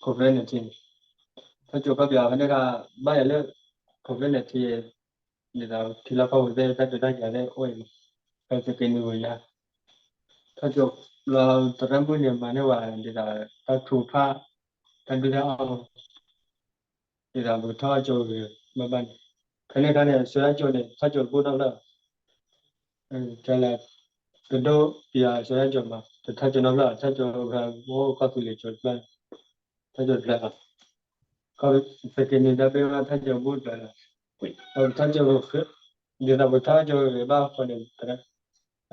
COVID nineteen ထီၣ်ကၠိကီၢ်ပယီၤဖဲန့ၣ်အခါ ဘၣ်ယၤလၢ COVID nineteen ဒ်သိးထံလီၢ်ကီၢ်ပူၤသ့ၣ် တၢ်ဒုးတၢ်ယၤသ့ၣ်အိၣ်အံၤမး ဖဲသုးက့နွံပူၤညါ ထီၣ်ကၠိလီၤ သရၣ်မုၣ်န့ၣ်မၤန့ၢ်ဝဲဒ်သိး တၢ်ထုကဖၣ်, တၢ်ဒုၣ်တၢ်အီၣ်, ဒ်သိးပကထီၣ်ကၠိဂ့ၤဂ့ၤဘၣ်ဘၣ်န့ၣ်, ဖဲန့ၣ်အခါန့ၣ် ဆၢထၢၣ်ကၠိန့ၣ် ထီၣ်ကၠိတဘိၣ်နီတဘျီ, ကလဲၤ တဒိၣ်ပယီၤဆၢထၢၣ်ကၠိမး တထီၣ်ကၠိနီတဘျီ ထီၣ်ကၠိအိၣ်ကီၢ်သူလ့ၤကၠိတဖျၢၣ်, ထီၣ်ကၠိတဖျၢၣ်လီၤ. ပသက့ၤန့ၣ်တၢ်ဘ့ၣ်ဘၣ်ထီၣ်ကၠိတဘိၣ်တဖျၢၣ်လီၤ. ပထီၣ်ကၠိ, ဒ်သိးပထီၣ်ကၠိဂ့ၤဘၣ်အဃိန့ၣ်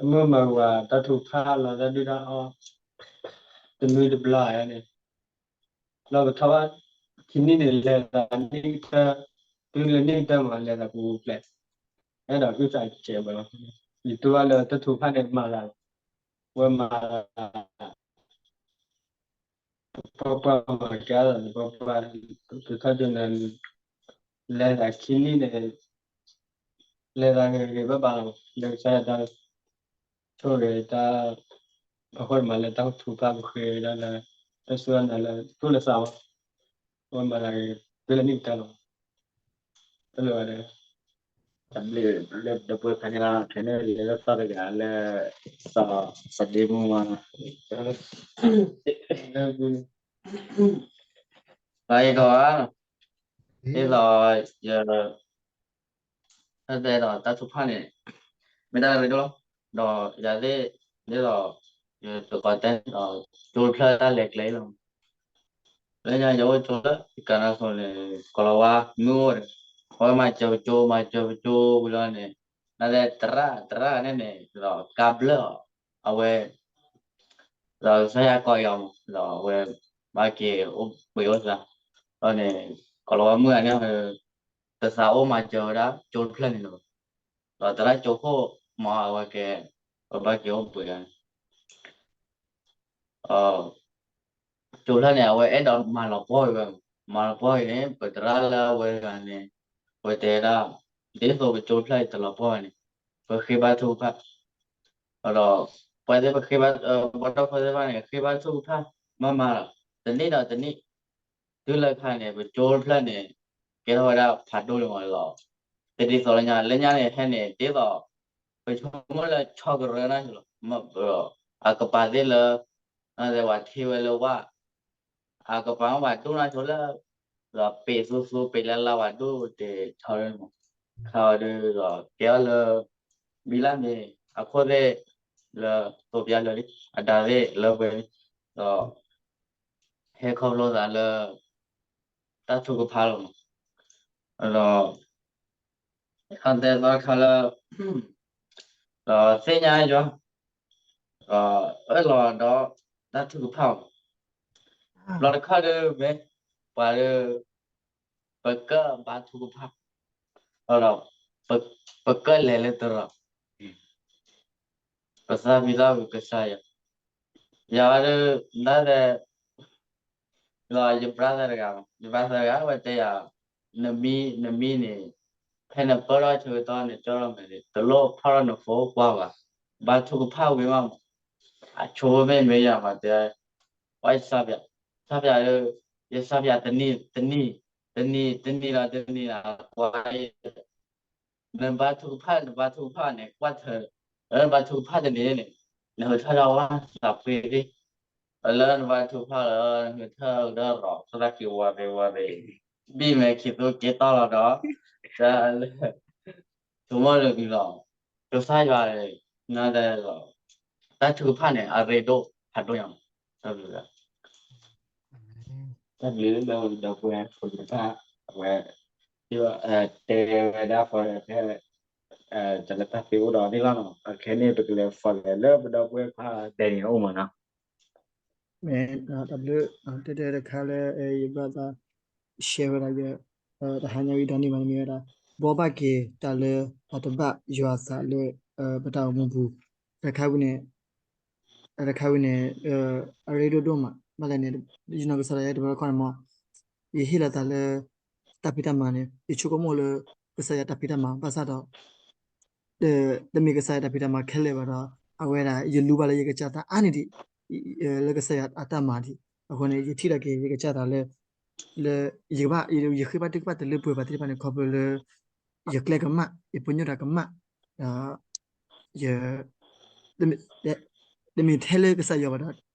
မုၢ်မၤဝၤတၢ်ထုကဖၣ်လီၤ တၢ်ဒုၣ်တၢ်အီၣ် တနွံတဘျီန့ၣ်, လီၤပထီၣ်ဘၣ်ခံနံၣ်န့ၣ် လဲၤသးနံၣ်ကတၢၢ်, တုၤလၢနံၣ်ကတၢၢ်မး လဲၤသးပူၤပူၤဖျဲး, အဲၣ်ဒိးအုၣ်သးစဲးဝဲလီၤ. ယတူၢ်ဘၣ်လၢတၢ်ထုကဖၣ်န့ၣ်မၤသး, ဝဲမၤသး ပှၤပှၢ်မၤကဲသးန့ၣ် ပှၤပှၢ် ပထီၣ်ကၠိန့ၣ် လဲၤသးခံနံၣ်န့ၣ် လဲၤသးဂ့ၤဂ့ၤဘၣ်ဘၣ်လီၤ. လၢကစၢ်ယွၤတၢ်ဆိၣ်ဂ့ၤတၢ် အဃိန့ၣ်မးလၢတၢ်ထုကဖၣ်ပဃ့ဒၣ်လၢ တၢ်စူၢ်တၢ်နာ်လၢသူၣ်လၢသးမး, ဝဲမၤသးဂ့ၤ တုၤလၢနံၣ်ကတၢၢ်လီၤ. တၢ်ဘျုးလၢဒီပုၢ်ဝဲၢ်ခဲန့ၣ်လီၤ. ခဲန့ၣ်လၢသီတဂၤလၢ စီၤဒ့မူမး ပှၤအံၤဒီး ဒ်သိး ယ တၢ်တဲဒီးတၢ်ထုကဖၣ်န့ၣ် မ့ၢ်တၢ်ရ့ဒိၣ်လီၤ. ဒီးယၤသ့ၣ် ဒ်သိး ယတကိးတဲဒီး ကၠိတဖျၢၣ်တၢ်လဲၤကျဲလီၤ. လၢညါယအိၣ်ကၠိလၢကၤနါစိၤန့ၣ် ကိၤလၤဝါမုၢ်အိၣ်ဒီး အဝဲမၤစၢၤပကၠိ မၤစၢၤပကၠိဝံၤလီၤန့ၣ် နသဲသရၣ်သရၣ်န့ၣ်န့ၣ် ဒီးကါဘျၢၣ်အီၤ အဝဲ ဒီးကစၢ်ယွၤကိးအီၤမး ဒီးအဝဲ ဘၣ်က့ၤအိၣ်ဘှံးအိၣ်သါ ဒီးန့ၣ် ကိၤလၤဝါမုၢ်ဂၤန့ၣ် တသးအိၣ်မၤစၢၤဝဲဒၣ်ကၠိတဖျၢၣ်န့ၣ်လီၤ. ဒီးသရၣ်ကၠိခိၣ်မး အဝဲကဲ ပဘၣ်က့ၤအိၣ်ဘှံးဂၤ ကၠိဖျၢၣ်န့ၣ် အဝဲအဲၣ်ဒိးမၤလီၤပှီၢ်ဝဲ, မၤလီၤပှီၢ်အံၤန့ၣ် ပသရၣ်လၢအဝဲတဂၤန့ၣ် ပတဲဒၣ် ဒ်သိးပကၠိဖျၢၣ်အံၤတလီၤပှီၢ်ဘၣ်န့ၣ် ပဃ့ဘါထုကဖၣ်, ဒီး ပှၤသ့ၣ်ပဃ့ဘါ ပှၤဒီဖိသ့ၣ်တဖၣ်န့ၣ် ဃ့ဘါထုကဖၣ် မၤမၤလီၤ တနံၣ်ဒီးတနံၣ် တုၤလၢခါန့ၣ် ပကၠိတဖျၢၣ်န့ၣ် ကဲထီၣ်ဝဲဒၣ်ဖးဒိၣ်လံမးလီၤ. တဒ်သိးလၢညါ လၢညါန့ၣ်ဟဲန့ၣ် ဒ်သိး ပဆိကမိၣ်လၢဆီကရၢနၢ်လီၤ, အကပၤသ့ၣ်လၢ နသဲဝဲထံဝဲလၢဝၣ် အကပၤမ့ၢ်ဘၣ်ဒိၣ်နၢ်ဆိလၢ ဒီးပ့ၤသူသူပ့ၤလၢလၢ်ဝဲဒိၣ်တ့ၢ်ဆီလၢမး, ခါအီၤဒုးဒီးကဲထီၣ်လၢ ဘံလၢမ့ၤအခိၣ်သ့ၣ် လၢသိးပျါလၢာ်လံ အဒါသ့ၣ်လၢပှဲၤလံ, ဒီး ဟဲခီဖျိသးလၢ တၢ်ထုကဖၣ်လီၤမး, ဒီး အတဲသီတခါလၢ ဒီးသ့ၣ်ညါယွၤ ဒီးအၢၣ်လီၤဒီးတၢ်ထုကဖၣ်မး, ဘျီတခါဒုးမ့ၢ် ပှၤဒုး ပကဘါထုကဖၣ် ဒီး ပကလဲၤလၢတရီး ပသးပ့ၤသးဝံၤကစၢ်ယွၤ, ယၤဒုး နသဲ ဒီးယ brother တဂၤ, ယ brother တဂၤ အဝဲတဲယၤ, နမံ နမံန့ၣ် ဖဲနပၢထီၣ်ဆၢကတီၢ်န့ၣ် ကၠီထီၣ်မဲာ်န့ၣ် တလိၣ်ဖီၣ်ထီၣ်န phone ကွၢ်ဘၣ်, ဘါထုကဖၣ်ဝံၤမးမး, အဆိကမိၣ်မ့ၢ်ယၤမးတဲ, ဝဲယစၢ်ပၠး, စၢ်ပၠးဒီး ယစၢ်ပၠးတနံၤ တနံၤ တနံၤ တနံၤဒီးတနံၤ ကွၢ် နဘါထုကဖၣ် နဘါထုကဖၣ်န့ၣ် ကွၢ်ထၢၣ်, လၢနဘါထုကဖၣ်တနံၤန့ၣ် နဟၢထၢၣ်ဒီးဝဲသးပှ့ၤသ့ၣ်, လၢနဘါထုကဖၣ်လၢ နဟၢထၢၣ်ဒီးရီၤ သရၣ်က့ၤဝါသ့ဝါသ့, ဘံၣ်မဲာ်ခံသူက့ၤတီၢ်လီၤဒီး တၢ်လၢ ဆိကမိၣ်လၢအံၤလီၤ, ကစၢ်ယွၤ နတဲလီၤ, တၢ်ထုကဖၣ်န့ၣ် အရ့ဒိၣ်ဖးဒိၣ်ညါ, တၢ်ဘျုး တၢ်ဘျုးလၢဒီပုၢ်ဝဲၢ်ဖိသ့ၣ်တဖၣ် အဝဲ တဲဝဲဒၣ်ဖဲ တၢ်လၢတၢ်သ့အိၣ်ဒီးန့ၣ်လီၤနီၤ, အခဲန့ၣ် ပကလဲၤ follow လၢပဒီပုၢ်ဝဲၢ်ခွါ Daniel အိၣ်မးနီၤ. မ့ၢ်တၢ်ဘျုး တဲတဲတခါလၢ ယဘၣ်သး share ဝဲဒၣ်ယ တဟါညါဝံၤဒီးန့ၢ်ဘၣ်န့ၣ်မ့ၢ်ဝဲဒၣ် ဘှီဘၣ်က့ၤတၢ်လၢအတဘၣ်ယွၤအသးလၢ ပတၢ်အိၣ်မူပူၤ တခါဝံၤန့ၣ် တခါဝံၤန့ၣ် အရ့ဒိၣ်ဒိၣ်မး ဘၣ်လဲၣ်န့ၣ် ယနီၢ်ကစၢ်ဒၣ်ယဲတဘျီတခီၣ်န့ၣ်မ့ၢ် ယဟ့ၣ်လီၤသးလၢ တၢ်ဖံးတၢ်မၤန့ၣ် ယဆိကမိၣ်လၢ ကစၢ်ယွၤတၢ်ဖံးတၢ်မၤ ဘၣ်ဆၣ်ဒီး တမ့ၢ်ကစၢ်ယွၤတၢ်ဖံးတၢ်မၤခဲလၢာ်ဘၣ်ဒီး အဝဲဒၣ် ယလူဘၣ်လၢယကစၢ်သးအါန့ၢ်ဒံး လၢကစၢ်ယွၤအတၢ်မၤဒံး အဃိန့ၣ် ယထံၣ်လီၤက့ၤယကစၢ်သးလၢ လၢ ယကဘၣ် ယဃ့ဘါထုကဖၣ်တလၢပှဲၤဘၣ်သ့ၣ်တဖၣ်န့ၣ် ခီဖျိလၢ ယကျဲကမၣ် ယပညိၣ်တၢ်ကမၣ် ဒီး ယ တမ့ၢ်ထဲလၢကစၢ်ယွၤဘၣ်ဒီး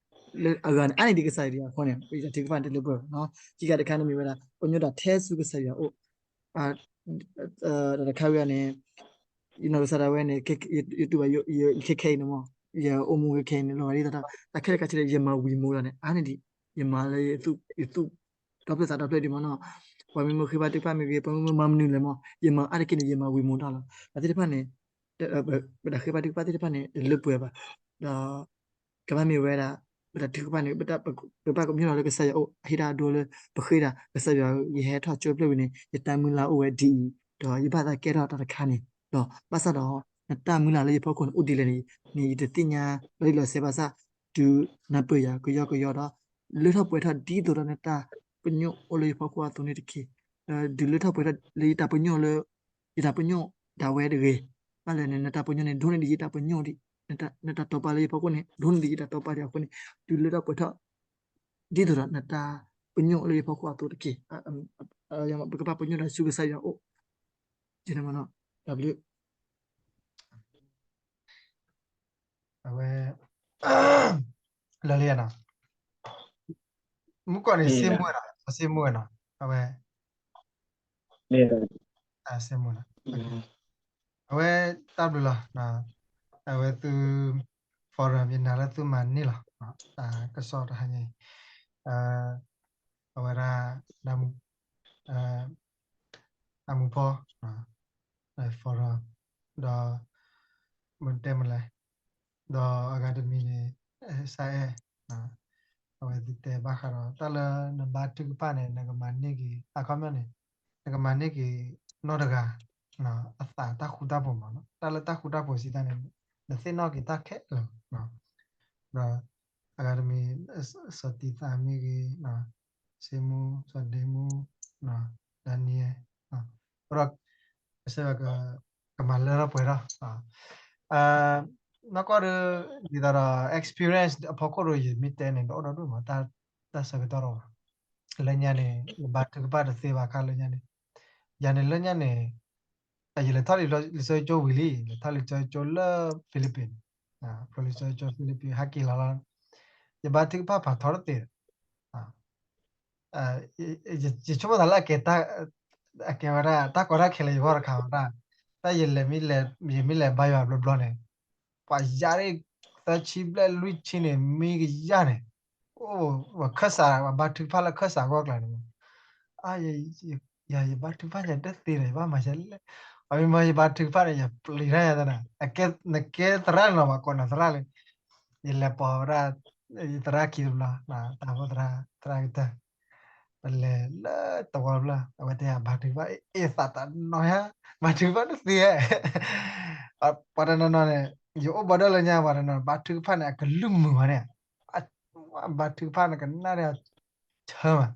အဂၤန့ၣ် အါန့ၢ်ဒံးကစၢ်ယွၤအဃိန့ၣ် ပတၢ်ထုကဖၣ်န့ၣ်တလၢပှဲၤဘၣ်နီၤ. ခံခါတခါန့ၣ်မ့ၢ်ဝဲဒၣ် ပညိၣ်တၢ်ထဲဆူကစၢ်ယွၤအအိၣ် တၢ်တခါဝဲန့ၣ် ယနီၢ်ကစၢ်ဒၣ်ဝဲန့ၣ် ယတူၢ်ဘၣ် ယခဲခဲအံၤန့ၣ်မ့ၢ် ယအိၣ်မူခဲခဲအံၤန့ၣ် လီၤဂာ်ဒ်သိး တၢ်ခဲလၢာ်ခဲဆ့န့ၣ် ယမၤဝံၤမူဒီးန့ၣ် အါန့ၢ်ဒံး ယမၤလၢယသူၣ် ယသူၣ်ဒီဖျၢၣ်သးဒီဖျၢၣ်ဒံးမ့ၢ်နီၤ. ပှၤမ့ၢ်မုၢ်ဃ့ဘါထုကဖၣ်မ့ၢ်ဂ့ၤ ပှၤမ့ၢ်မၤမနုၤလဲၣ်မ့ၢ် ယမၤအါတက့ၢ်န့ၣ် ယမၤဝံၤမူတၢ်လီၤ. တၢ်သ့ၣ်တဖၣ်န့ၣ် ပတၢ်ဃ့ဘါထုကဖၣ်သ့ၣ်တဖၣ်န့ၣ် တလၢပှဲၤဘၣ် ဒီး ကဘၣ်မ့ၢ်ဝဲဒၣ် ပတၢ်ထုကဖၣ်န့ၣ် ပဘၣ်ကမျၢၢ်လီၤလၢကစၢ်ယွၤအအိၣ် အဟ့ၣ်တၢ်အဒိလၢ ပဃ့ဒၣ် ကစၢ်ယွၤဧၢ ယဟဲထီၣ်ကၠိဖျၢၣ်ဝံၤန့ၣ် ယတၢ်မုၢ်လၢ်အိၣ်ဝဲဒ်အံၤ ဒီးယဘၣ်သးကဲထီၣ်တၢ်တခါန့ၣ် ဒီးဘၣ်ဆၣ်ဒီး နတၢ်မုၢ်လၢ်လၢယဖီခိၣ်န့ၣ် အိၣ်ဒ်လဲၣ်န့ၣ် န့ၣ်ယတသ့ၣ်ညါလီၤတံၢ်လီၤဆဲးဘၣ်ဆၣ် တုၤနၢ်ပၢၢ်ယၤကယီကယီဒီး လၢထီၣ်ပှဲၤထီၣ်ဒ်သိးဒီးနတၢ်ပညိၣ်အိၣ်လၢယဖီခိၣ်အသိးန့ၣ်တက့ၢ်. ဒီးဒုးလၢထီၣ်ပှဲၤထီၣ်လၢယတၢ်ပညိၣ်လၢ ယတၢ်ပညိၣ်ဒၣ်ဝဲတဂ့ၤ ဘၣ်လဲၣ်န့ၣ် နတၢ်ပညိၣ်န့ၣ် ဒိၣ်န့ၢ်ဒံးယတၢ်ပညိၣ်ဒံး နတၢ်တီပာ်လၢယဖီခိၣ်န့ၣ် ဒိၣ်န့ၢ်ဒံးယတၢ်တီပာ်ဒံးအဃိန့ၣ် ဒုးလၢထီၣ်ပှဲၤထီၣ် ဒ်သိးဒီးနတၢ်ပညိၣ်လၢယဖီခိၣ်အသိးတက့ၢ်. ပကဘၣ်ပညိၣ်တၢ်ဆူကစၢ်ယွၤအအိၣ် တၢ်ဘျုး အဝဲ လၢလံနီၤ မုၢ်ကီၢ်န့ၣ် စ့မူဝဲနီၤ စ့မူဝဲနီၤ အဝဲ စ့မူနီၤ အဝဲ တၢ်ဘျုးလီၤ အဝဲသု forum ယနာ်လၢသုမၤန့ၢ်လီၤ တၢ်ကစီၣ်တဟါညါအံၤ အဝဲဒၣ် ဒ်မူ အမူဖီ forum ဒီး မ့ၢ်တဲမလဲၣ် ဒီးအဂၤတမံၤန့ၣ် စဲအဲၣ် အဝဲသ့ၣ်တဲဘၣ်ဃးဒီး တၢ်လၢနဘါထုကဖၣ်န့ၣ် နကမၤန့ၢ်က့ၤ အခီပညီန့ၣ် နကမၤန့ၢ်က့ၤနီတဂၤ အသးတၢ်ဃူတၢ်ဖိးမးနီၤ တၢ်လၢတၢ်ဃူတၢ်ဖိးစံးတၢ်န့ၣ် နသ့ၣ်နီၣ်က့ၤတၢ်ခဲလၢာ် ဒီး အဂၤတမံၤ စီၤတံသးမ့ၢ်ဂ့ၤ စ့မူ စီၤဒ့မူ ဒၤနံယဲၢ် ဒီး ကစၢ်ယွၤ ကမၤလၢထီၣ်ပှဲၤထီၣ် နီၢ်ကီၢ်ဒီး ဒ်သိးဒီး experience အဖီခိၣ်ဒီး ယမ့ၢ်တဲန့ၣ် တအိၣ်ဒီးဒိၣ်မး တၢ်ဆၢကတီၢ်ဒီး လၢညါန့ၣ် ယဘါထုကဖၣ်တသ့ဘၣ်ခါလၢညါန့ၣ် ယၤန့ၣ်လၢညါန့ၣ် ယလဲၤထီၣ်လံာ်စီဆှံကၠိဝံၤလံ လဲၤထီၣ်လံာ်စီဆှံကၠိလၢ Philippines ဖျိလံာ်စီဆှံကၠိ Philippines ဟဲက့ၤလီၤလီၤ ယဘါထုကဖၣ်ဖးထီတသ့ဒီး ယဆိကမိၣ်သးလၢအကဲ အကဲဝဲဒၣ် တၢ်ကီတၢ်ခဲလၢယဂီၢ်တခါဝဲဒၣ် တၢ်ယလဲၤ ယမ့ၢ်လဲၤဘါယွၤဘျီဘျီန့ၣ် ပှၤယါဒ် သၢဆံဘျဲၣ်လွံၢ်ဆံန့ၣ် မံကယၢ်န့ၣ် အိၣ် ပှၤခၢၣ်စး ပှၤဘါထုကဖၣ်လၢခၢၣ်စးဂီၢ်ကျါန့ၣ် ယဘါထုကဖၣ်ယတသ့ဒီး ယဘၣ်မၤယလဲၣ် အမ့ၢ်မ့ၢ်ယဘါထုကဖၣ်န့ၣ် ယပျံၤတၢ်ယၤသနာ် နကဲသရၣ်န့ၣ်လီၤ ပှၤကိးနၤသရၣ်လံ ယလဲၤပိာ်ဝဲဒၣ် ယသရၣ်ခံတဘျီ တၢ်ဖိသရၣ် သရၣ်ကတၢၢ် ပလဲၤလၢတဝီတဖျၢၣ် အဝဲတဲယၤဘါထုကဖၣ် အ့ၣ်သးတနီၤယါ ဘါထုကဖၣ်တသ့ဧါ ပှၤတနီၤနီၤန့ၣ် ယအိၣ်ဘၣ်ဒီးလၢညါ ပှၤတနီၤ ဘါထုကဖၣ်န့ၣ် အကလုၢ်မုာ်မးန့ၣ် ဘါထုကဖၣ်န့ၣ် ကနၣ်ဒီးဆၢမး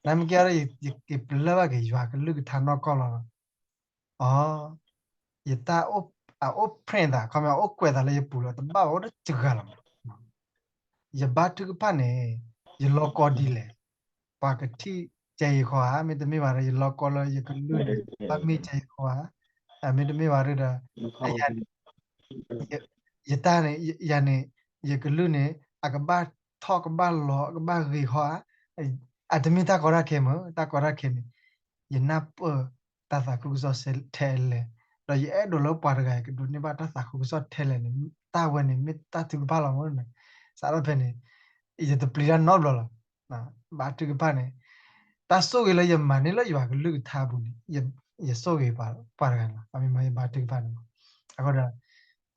နမ့ၢ်ကဲဒီး ယက့ၤပလၢၢ်ဘၣ်က့ၤ ယွၤကလုၢ်ကထါနီၢ်ကီၢ်လီၤ အ ယတၢ်အိၣ် အအိၣ် print သး ခီမ့ၢ် အအိၣ်ကွဲးသးလၢယပူၤလီၤ တဘၣ်အိၣ်တစှၤလီၤမး ယဘါထုကဖၣ်န့ၣ် ယလီၤကီဒ်လဲၣ် ပှၤကထံၣ်ကဲယဃီဧါ မ့တမ့ၢ်ဘၣ်ဒီး ယလီၤကီလၢယကလုၢ်န့ၣ် ဘၣ်မ့ၢ်ကဲယဃီဧါ မ့တမ့ၢ်ဘၣ်ဒီး ယတၢ်န့ၣ် ယၤန့ၣ် ယကလုၢ်န့ၣ် အကဘၣ်ထီၣ်ကဘၣ်လီၤ အကဘၣ်ဂ့ၤဃီဧါ အတမ့ၢ်တၢ်ကီတၢ်ခဲမး တၢ်ကီတၢ်ခဲန့ၣ် ယနၢ်ပၢၢ်တၢ်သးခုကစီၣ်ထဲလဲၣ် ဒီးယအဲၣ်ဒိးလၢပှၤတဂၤအံၤ ကဒိးန့ၢ်ဘၣ်တၢ်သးခုကစီၣ်ထဲလဲၣ်န့ၣ် တၢ်ဝဲန့ၣ် မ့ၢ်တၢ်ထုကဖၣ်လီၤမး စးထီၣ်ဖဲန့ၣ် ယတပျံၤတၢ်နီတဘျီလီၤ ဘါထုကဖၣ်န့ၣ် တၢ်ဆိၣ်ဂ့ၤလၢယမၤန့ၢ်လၢယွၤကလုၢ်ကထါအပူၤန့ၣ် ယဆိၣ်ဂ့ၤပှၤတဂၤန့ၣ်လီၤ အမ့ၢ်မ့ၢ်ယဘါထုကဖၣ်န့ၣ်လီၤ အဃိဒီး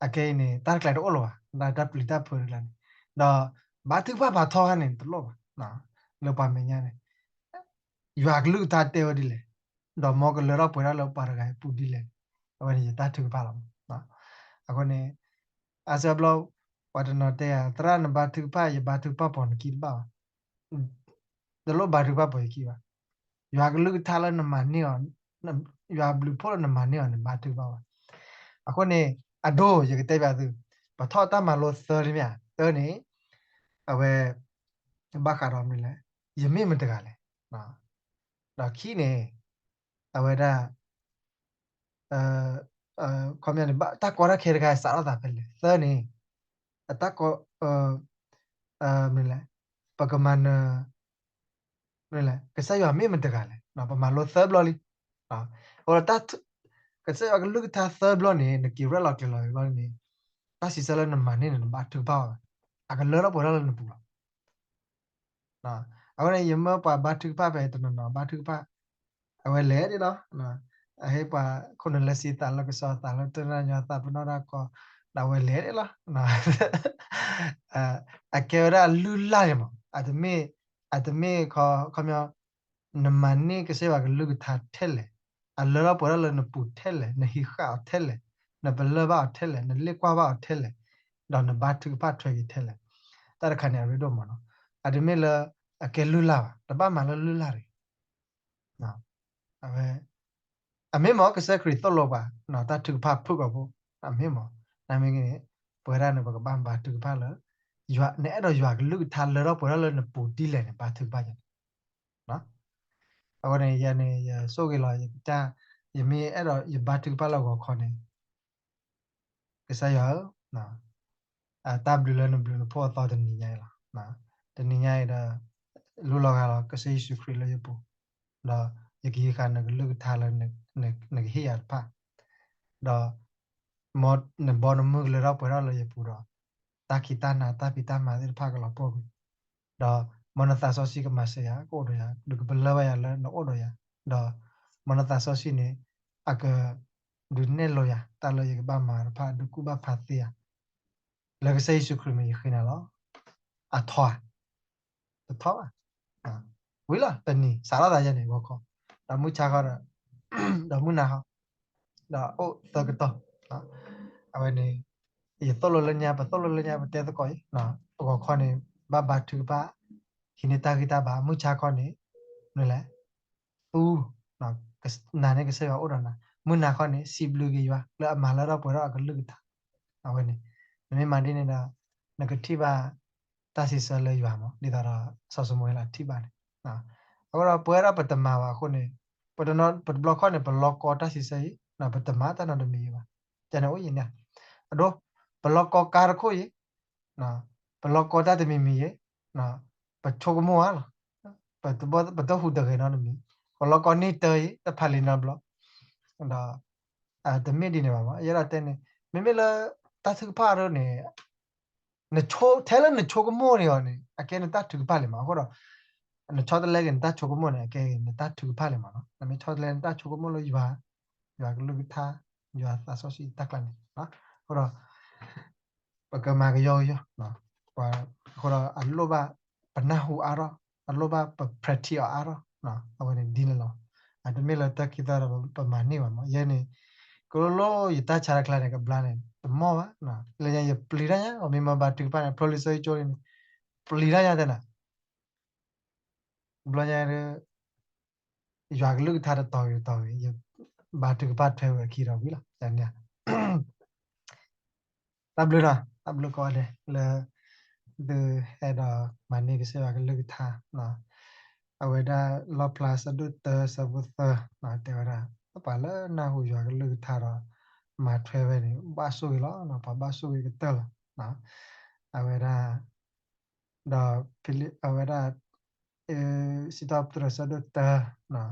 အခဲအံၤန့ၣ် တၢ်တကျဲတအိၣ်လၢၤဘၣ် တၢ်ပျံၤတၢ်ဖုးတကျဲန့ၣ် ဒီး ဘါထုကဖၣ်ဖးထီခါန့ၣ် တလိၣ်ဘၣ် လၢပှၤမဲာ်ညါန့ၣ် ယွၤကလုၢ်ကထါတဲဝဲဒ်လဲၣ် ဒီးမ်ကလၢထီၣ်ပှဲၤထီၣ်လၢပှၤတဂၤအံၤအပူၤဒ်လဲၣ် အဝဲန့ၣ်ယတၢ်ထုကဖၣ်လီၤမး အဃိန့ၣ် အါစုအါဘျီ ပှၤတနီၤတဲယၤ သရၣ်နဘါထုကဖၣ် ယဘါထုကဖၣ်ပိာ်နခံတဘၣ်ဘၣ် တလိၣ်ဘါထုကဖၣ်ပိာ်ယခံဘၣ် ယွၤကလုၢ်ကထါလၢနမၤန့ၢ်အီၤ ယွၤဘျုးဖှိၣ်လၢနမၤန့ၢ်အီၤန့ၣ် ဘါထုကဖၣ်ဘၣ် အဃိန့ၣ် အဒိ ယကတဲဘၣ်သု ပထီၣ်တၢ်မၤလိသၢလံမ့ၢ်ဧါ သၢန့ၣ် အဝဲ ဘၣ်ဃးဒီးမနုၤလဲၣ် ယမ့ၢ်မတဂၤလဲၣ် ဒီးခံန့ၣ် အဝဲဒၣ် ခီပညီန့ၣ် တၢ်ကီတၢ်ခဲတခါစးထီၣ်သးဖဲလဲၣ် သၢန့ၣ် အတၢ်ကီ အ မနုၤလဲၣ်, ပကမၤနၢၤ မနုၤလဲၣ်, ကစၢ်ယွၤမ့ၢ်မတဂၤလဲၣ်, ပမၤလိသၢဘျီလံ. အဃိဒီး ကစၢ်ယွၤကလုၢ်ကထါသၢဘျီန့ၣ် နက့ၤရဲၣ်လီၤကျဲၤလီၤဘျီန့ၣ် တၢ်စံးဆၢလၢနမၤန့ၢ်န့ၣ် နဘါထုကဖၣ်အီၤ, အကလၢထီၣ်ပှဲၤထီၣ်လၢနပူၤလီၤ. အဃိန့ၣ် ယမၢပှၤဘါထုကဖၣ်ဖဲတနီၤနီၤ ဘါထုကဖၣ် အဝဲလဲၤဒၣ်လီၤ. အဟ့ၣ်ပှၤခိၣ်နူာ်လၢစံးသးလၢကစီၤသးလၢတနၢ်ညီသးပနီၣ်တၢ်ကီ, ဒီးအဝဲလဲၤဒၣ်လီၤ. အကဲဝဲဒၣ်လုၢ်လၢ်န့ၣ်မး, အတမ့ၢ်, အတမ့ၢ်ခီ, ခီပညီ နမၤန့ၢ်ကစၢ်ယွၤကလုၢ်ကထါထဲလဲၣ်, အလၢထီၣ်ပှဲၤထီၣ်လၢနပူၤထဲလဲၣ်, နဟံးဃာ်အီၤထဲလဲၣ်, နပလၢၢ်ဘၣ်အီၤထဲလဲၣ်, နလ့ၣ်ကွၢ်ဘၣ်အီၤထဲလဲၣ်, ဒီးနဘါထုကဖၣ်ထွဲက့ၤထဲလဲၣ်, တၢ်တခါန့ၣ် အရ့ဒိၣ်မးနီၤ. အတမ့ၢ်လၢအကဲလုၢ်လၢ်ဘၣ်, တဘၣ်မၤလၢလုၢ်လၢ်တဂ့ၤ. အဝဲ အမ့ၢ်မ့ၢ်ကစၢ်ခရံာ်သိၣ်လိပှၤ တၢ်ထုကဖၣ်ဖုၣ်ကိာ်ဖိ, အမ့ၢ်မ့ၢ်, နမ့ၢ်ဂ့ၤန့ၣ် ပဝဲဒၣ်န့ၣ် ပကဘၣ်ဘါထုကဖၣ်လၢ နအဲၣ်ဒိးယွၤကလုၢ်ကထါလၢထီၣ်ပှဲၤထီၣ်လၢနပူၤဒ်လဲၣ်န့ၣ် ဘါထုကဖၣ်န့ၣ်. အဃိန့ၣ် ယၤန့ၣ် ယဆိၣ်ဂ့ၤလီၤ ယကစၢ်, ယမ့ၢ်အဲၣ်ဒိးယဘါထုကဖၣ်လၢဂီၤခီန့ၣ် ကစၢ်ယွၤဧၢ, တၢ်ဘျုးလၢနဘျုးနဖှိၣ်အသီတနံၤညါအံၤလီၤ. တနံၤညါအံၤဒီး လူလီၤဂာ်လီၤ ကစၢ်ယ့ၣ်ၡူးခရံာ်လၢယပူၤ, ဒီးယကဟံးဃာ်နကလုၢ်ကထါလၢနကဟ့ၣ်ယၤတဖၣ်, ဒီးမ်နဘီနမုၢ်ကလၢထီၣ်ပှဲၤထီၣ်လၢယပူၤဒီး တၢ်ခံးတၢ်နၤတၢ်ဖံးတၢ်မၤသ့ၣ်တဖၣ်ကလီၤပှီၢ်ကွံာ်, ဒီးမ်နသးစီဆှံကမၤစၢၤယၤ ကအိၣ်ဒီးယၤ ဒုးကပလၢၢ်ဘၣ်ယၤလၢနအိၣ်ဒီးယၤ, ဒီးမ်နသးစီဆှံန့ၣ် အကဒုးနဲၣ်လိယၤ တၢ်လၢယကဘၣ်မၤတဖၣ် ဒုးကူၣ်ဘၣ်ဖးသ့ယၤ, လၢကစၢ်ယ့ၣ်ၡူးခရံာ်မံၤယဃ့နၤလီၤ. အထီဧါ, တထီဘၣ်, ဝံၤလီၤတနံၤ စးထီၣ်သးယဲန့ၣ် ဂီၤခီ, ဒီးမုၢ်ဆါခီဒီး, ဒီးမုၢ်နၤခီ, ဒီးအိၣ်သၢကတီၢ်, အဝဲန့ၣ် ယသိၣ်လိလၢညါ ပသိၣ်လိလၢညါ ပတဲသကိးအံၤ, ဂီၤခီန့ၣ် ဘၣ်ဘါထုကဖၣ်, ဟံးန့ၢ်တၢ်ဂံၢ်တၢ်ဘါ, မုၢ်ဆါခီန့ၣ် မနုၤလဲၣ်, သူ, နၤန့ၣ်ကစၢ်ယွၤအိၣ်ဒီးနၤ, မုၢ်နၤခီန့ၣ် စံးဘျုးက့ၤယွၤ လၢအမၤလၢထီၣ်ပှဲၤထီၣ်အကလုၢ်ကထါ, အဝဲန့ၣ်, နမ့ၢ်မၤဒ်န့ၣ်ဒီး နကထံၣ်ဘၣ် တၢ်စံးဆၢလၢယွၤမး ဒ်သိးဒီး စီၤၡမူၤအ့လးထံၣ်ဘၣ်န့ၣ်, အဃိဒီးပဝဲဒၣ်ပတမၤဘၣ်အဃိန့ၣ်, ပတဘျီခီန့ၣ် ပလီၢ်ကီတၢ်စံးဆၢအံၤ, ပတမၤတၢ်နီတမံၤအံၤဘၣ်, ကန့ၣ်အိၣ်ယံၤန့ၣ်, အဒိ, ပလီၢ်ကီကါတခိၣ်အံၤ, ပလီၢ်ကီတၢ်တမံၤမံၤအံၤ, ပဆိကမိၣ်ဧါလီၤ, ပတဟူးတဂဲၤနီတမံၤ, ပလီၢ်ကီန့ၢ်တၢ်အံၤ တဖးလံာ်နီတဘျီ, ဒီး တမ့ၢ်ဒ်န့ၣ်ဘၣ်မး ယအဲၣ်ဒိးတဲန့ၣ်, မ့မ့ၢ်လၢ တၢ်ထုကဖၣ်အဒိန့ၣ်, ထဲလၢနဆိကမိၣ်န့ၣ်အီၤန့ၣ် အကဲနတၢ်ထုကဖၣ်လံမး, အဃိဒီး နဆီတလဲက့ၤနတၢ်ဆိကမိၣ်န့ၣ် အကဲနတၢ်ထုကဖၣ်လံမးနီၤ, နမ့ၢ်ဆီတလဲနတၢ်ဆိကမိၣ်လၢယွၤ, ယွၤကလုၢ်ကထါ, ယွၤသးစီဆှံတၢ်ကျါန့ၣ်, အဃိဒီး ပကမၤကယီကယီ, အဃိဒီးအလိၣ်ဘၣ် ပနၢ်ဟူအါထီၣ်, အလိၣ်ဘၣ်ပ practice အီၤအါထီၣ်, အဝဲန့ၣ်ဒ်န့ၣ်လီၤ, အတမ့ၢ်လၢတၢ်ခံသီဒီးပမၤန့ၢ်ဘၣ်မး, ယဲန့ၣ် ကလိလိယတၢ်ဆါတၢ်ကျါန့ၣ် ကဘျါန့ၣ် တမီၢ်ဘၣ်, လၢညါယပျံၤတၢ်ညါ အမ့ၢ်မ့ၢ်ဘါထုကဖၣ်န့ၣ် ဖျိလံာ်စီဆှံကၠိန့ၣ် ပျံၤတၢ်ညါတဲနၤ ဘျီညါ ယွၤကလုၢ်ကထါတတီၤဂ့ၤတတီၤဂ့ၤ ယဘါထုကဖၣ်ထွဲဝဲအခံဒီးဝံၤလီၤ. တၢ်ဘျုးနီၤ, တၢ်ဘျုးကိးဂၤဒဲး လၢ သုဟဲဒီးမၤန့ၢ်ကစၢ်ယွၤကလုၢ်ကထါ, အဝဲဒၣ်လီၣ်ဖျါဆၢဒိၣ်တၢဆၢဖိသၢ တဲဝဲဒၣ် ပှၤလၢနၢ်ဟူယွၤကလုၢ်ကထါဒီး မၤထွဲဝဲန့ၣ် ဘၣ်ဆိၣ်ဂ့ၤလီၤ, ပှၤဘၣ်ဆိၣ်ဂ့ၤကတၢၢ်လီၤ. အဝဲဒၣ် ဒီးဖံလံး အဝဲဒၣ် စံးထီၣ်ပတြၢၤဆၢဒိၣ်တၢ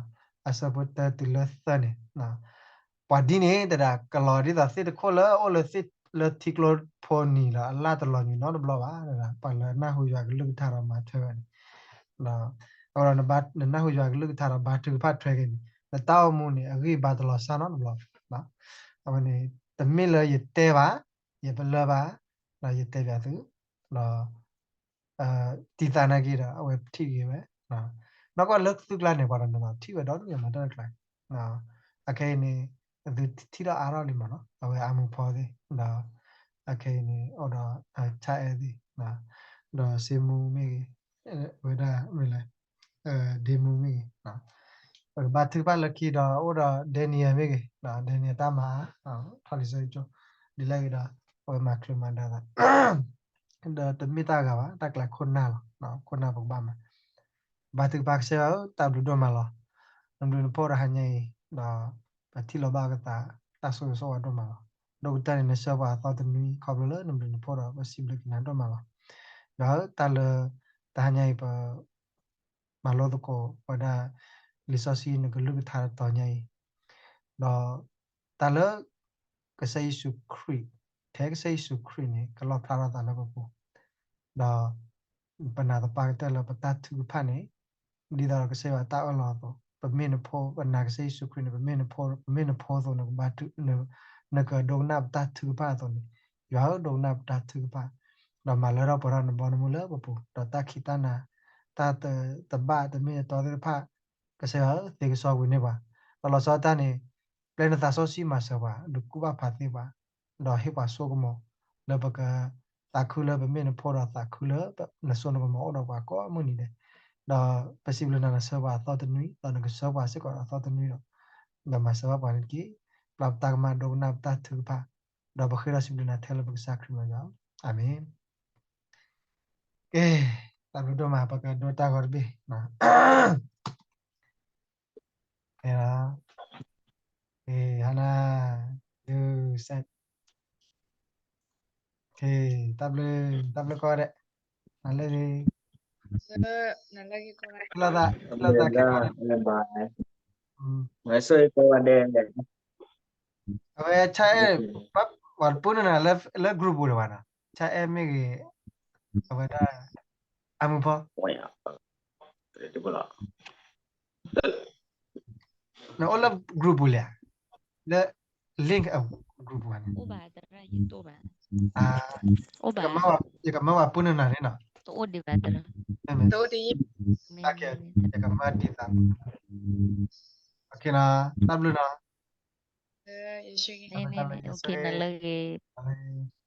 အဆၢဖိတၢတုၤလၢသၢန့ၣ်, ပှၤဒ်န့ၣ်တဒၣ် ကလီၤဒ်သိးသ့ၣ်တခိၣ်လၢအအိၣ်လၢထံကျိဖိနံၤဒီး အလၢ်တလီၤညွံးနီတဘျီဘၣ်, ပှၤလၢနၢ်ဟူယွၤကလုၢ်ကထါဒီးမၤထွဲဝဲန့ၣ်, အဃိဒီးနနၢ်ဟူယွၤကလုၢ်ကထါဒီးဘါထုကဖၣ်ထွဲက့ၤန့ၣ် နတၢ်အိၣ်မူန့ၣ် အဂံၢ်ဘါတလီၤဆါနီတဘျီဘၣ်. အဝဲန့ၣ် တမ့ၢ်လၢယတဲဘၣ်, ယပလၢၢ်ဘၣ်, ဒီးယတဲဘၣ်သု, ဒီး တံၤသးနာ်က့ဒီး အဝဲထံၣ်ဂ့ၤဝဲ, နီၢ်ကီၢ်လၢသုကျါန့ၣ် ပှၤတနီၤထံၣ်ဝဲဒီဒူၣ်ယမၤတၢ်တကျါ, အခဲအံၤန့ၣ် သုထံၣ်ထီၣ်အါထီၣ်လံမးနီၤ, အဝဲအါမူဖီသ့ၣ်, ဒီး အခဲအံၤန့ၣ် အိၣ်ဒီးဆၣ်အဲၣ်သ့ၣ်, ဒီးစ့မူမ့ၢ်ဂ့ၤ, ဝဲဒၣ်မ့ၢ်လဲၣ်, ဒ့မူမ့ၢ်ဂ့ၤ, ပကဘါထုကဖၣ်လၢခံဒီးအိၣ်ဒီး Daniel မ့ၢ်ဂ့ၤ, Daniel တၢ်မၤအါ, ထီၣ်လံာ်စီဆှံကၠိ, ဒ်လဲၣ်ဂ့ၤဒီး အဝဲမၤချုးမၤဒါသး ဒီးတမ့ၢ်တၢ်ဂၤဘၣ်, တၢ်ကျါခိၣ်နၢ်လီၤ, ခိၣ်နၢ်ပကဘၣ်မၤ, ဘါထုကဖၣ်ကစၢ်ယွၤဧၢ, တၢ်ဘျုးဒိၣ်မးလီၤ, နဘျုးနဖှိၣ်ဒီးဟါညါအံၤ, ဒီးပထံၣ်လိာ်ဘၣ်ကသး, တၢ်ဆိၣ်ဂ့ၤဆိၣ်ဝါဒိၣ်မးလီၤ, ဒိၣ်ကတၢၢ်န့ၣ် နဆှၢပှၤအသီတနွံ ခီဖျိလၢနဘျုးနဖှိၣ်ဒီး ပစံးဘျုးက့ၤနၤဒိၣ်မးလီၤ, ယွၤဧၢ, တၢ်လၢ တဟါညါအံၤ ပ မၤလိသကိးဝဲဒၣ် လံာ်စီဆှံ နကလုၢ်ကထါတတီၤညါအံၤ, ဒီး တၢ်လၢ ကစၢ်ယ့ၣ်ၡူးခရံာ်, ထဲကစၢ်ယ့ၣ်ၡူးခရံာ်န့ၣ် ကလီၣ်ဖျါထီၣ်သးလၢပပူၤ, ဒီး ပနာ်သပှၢ်ကတၢၢ်လၢပတၢ်ထုကဖၣ်န့ၣ် ဒ်သိးဒီးကစၢ်ယွၤတၢ်အၢၣ်လီၤအသိး, ပမ့ၢ်နဖိ, ပနာ်ကစၢ်ယ့ၣ်ၡူးခရံာ်န့ၣ် ပမ့ၢ်နဖိ, ပမ့ၢ်နဖိအသိး နကဘါထု, နကဒိကနၣ်ပတၢ်ထုကဖၣ်အသိးန့ၣ်, ယွၤဧၢ, ဒိကနၣ်ပတၢ်ထုကဖၣ်, ဒီးမၤလၢထီၣ်ပှဲၤထီၣ်နဘီနမုၢ်လၢပပူၤ, ဒီးတၢ်ခံးတၢ်နၤ, တၢ်တဘၣ်တမ့ၢ်တတီသ့ၣ်တဖၣ်, ကစၢ်ယွၤဧၢ, သ့ကစီကွံာ်န့ၢ်ပှၤ, ဒီးလီၤဆီဒၣ်တၢ်န့ၣ် ပျဲနသးစီဆှံမၤစၢၤပှၤ, ဒုးကူၣ်ဘၣ်ဖးသ့ပှၤ, ဒီးဟ့ၣ်ပှၤစိကမီၤ, လၢပက သးခုလၢပမ့ၢ်နဖိဒီးသးခုလၢ နစိနကမီၤအိၣ်ဒီးပှၤကိးမုၢ်နံၤဒဲး, ဒီးပစံးဘျုးနၤနဆှၢပှၤအသီတနွံ, ဒီးနကဆှၢပှၤစ့ၢ်ကီးဒီးအသီတနွံဒီး, ဒီးမၤစၢၤဘၣ်ပှၤန့ၣ်တက့ၢ်, ပျၢ်ပတၢ်ကမၣ်ဒိကနၣ်ပတၢ်ထုကဖၣ်, ဒီးပဃ့ဒီးစံးဘျုးနၤထဲလၢပကစၢ်ခရံာ်မံၤယွၤ, အၤမ့ၣ်. ကဲ, တၢ်ဘျုးဒိၣ်မး ပကဒိတၢ်ဂီၤတဘ့ၣ်, ကဲ, ဟါနၤ, ဒုစဲး တၢ်ဘျုး, တၢ်ဘျုးကိးဂၤဒဲး, နလၢဂ့ၤ, လၢသး, လၢသးက့ၤကိးဂၤဒဲး, အဝဲဆၣ်အဲၣ်, ပှၤတပူၤန့ၣ်နၤလၢ group ပူၤတဘၣ်နီၤ, ဆၣ်အဲၣ်မ့ၢ်ဂ့ၤ, အဝဲဒၣ်, အမုၢ်ဖီ နအိၣ်လၢ group ပူၤလဲၣ်, လၢ link အ group ပူၤန့ၣ်, ယကမၢပှၤပူန့ၢ်နၤန့ၣ်နီၤ, ယကမၢဒ်သိး, တၢ်ဘျုးနီၤ, နလၢဂ့ၤ,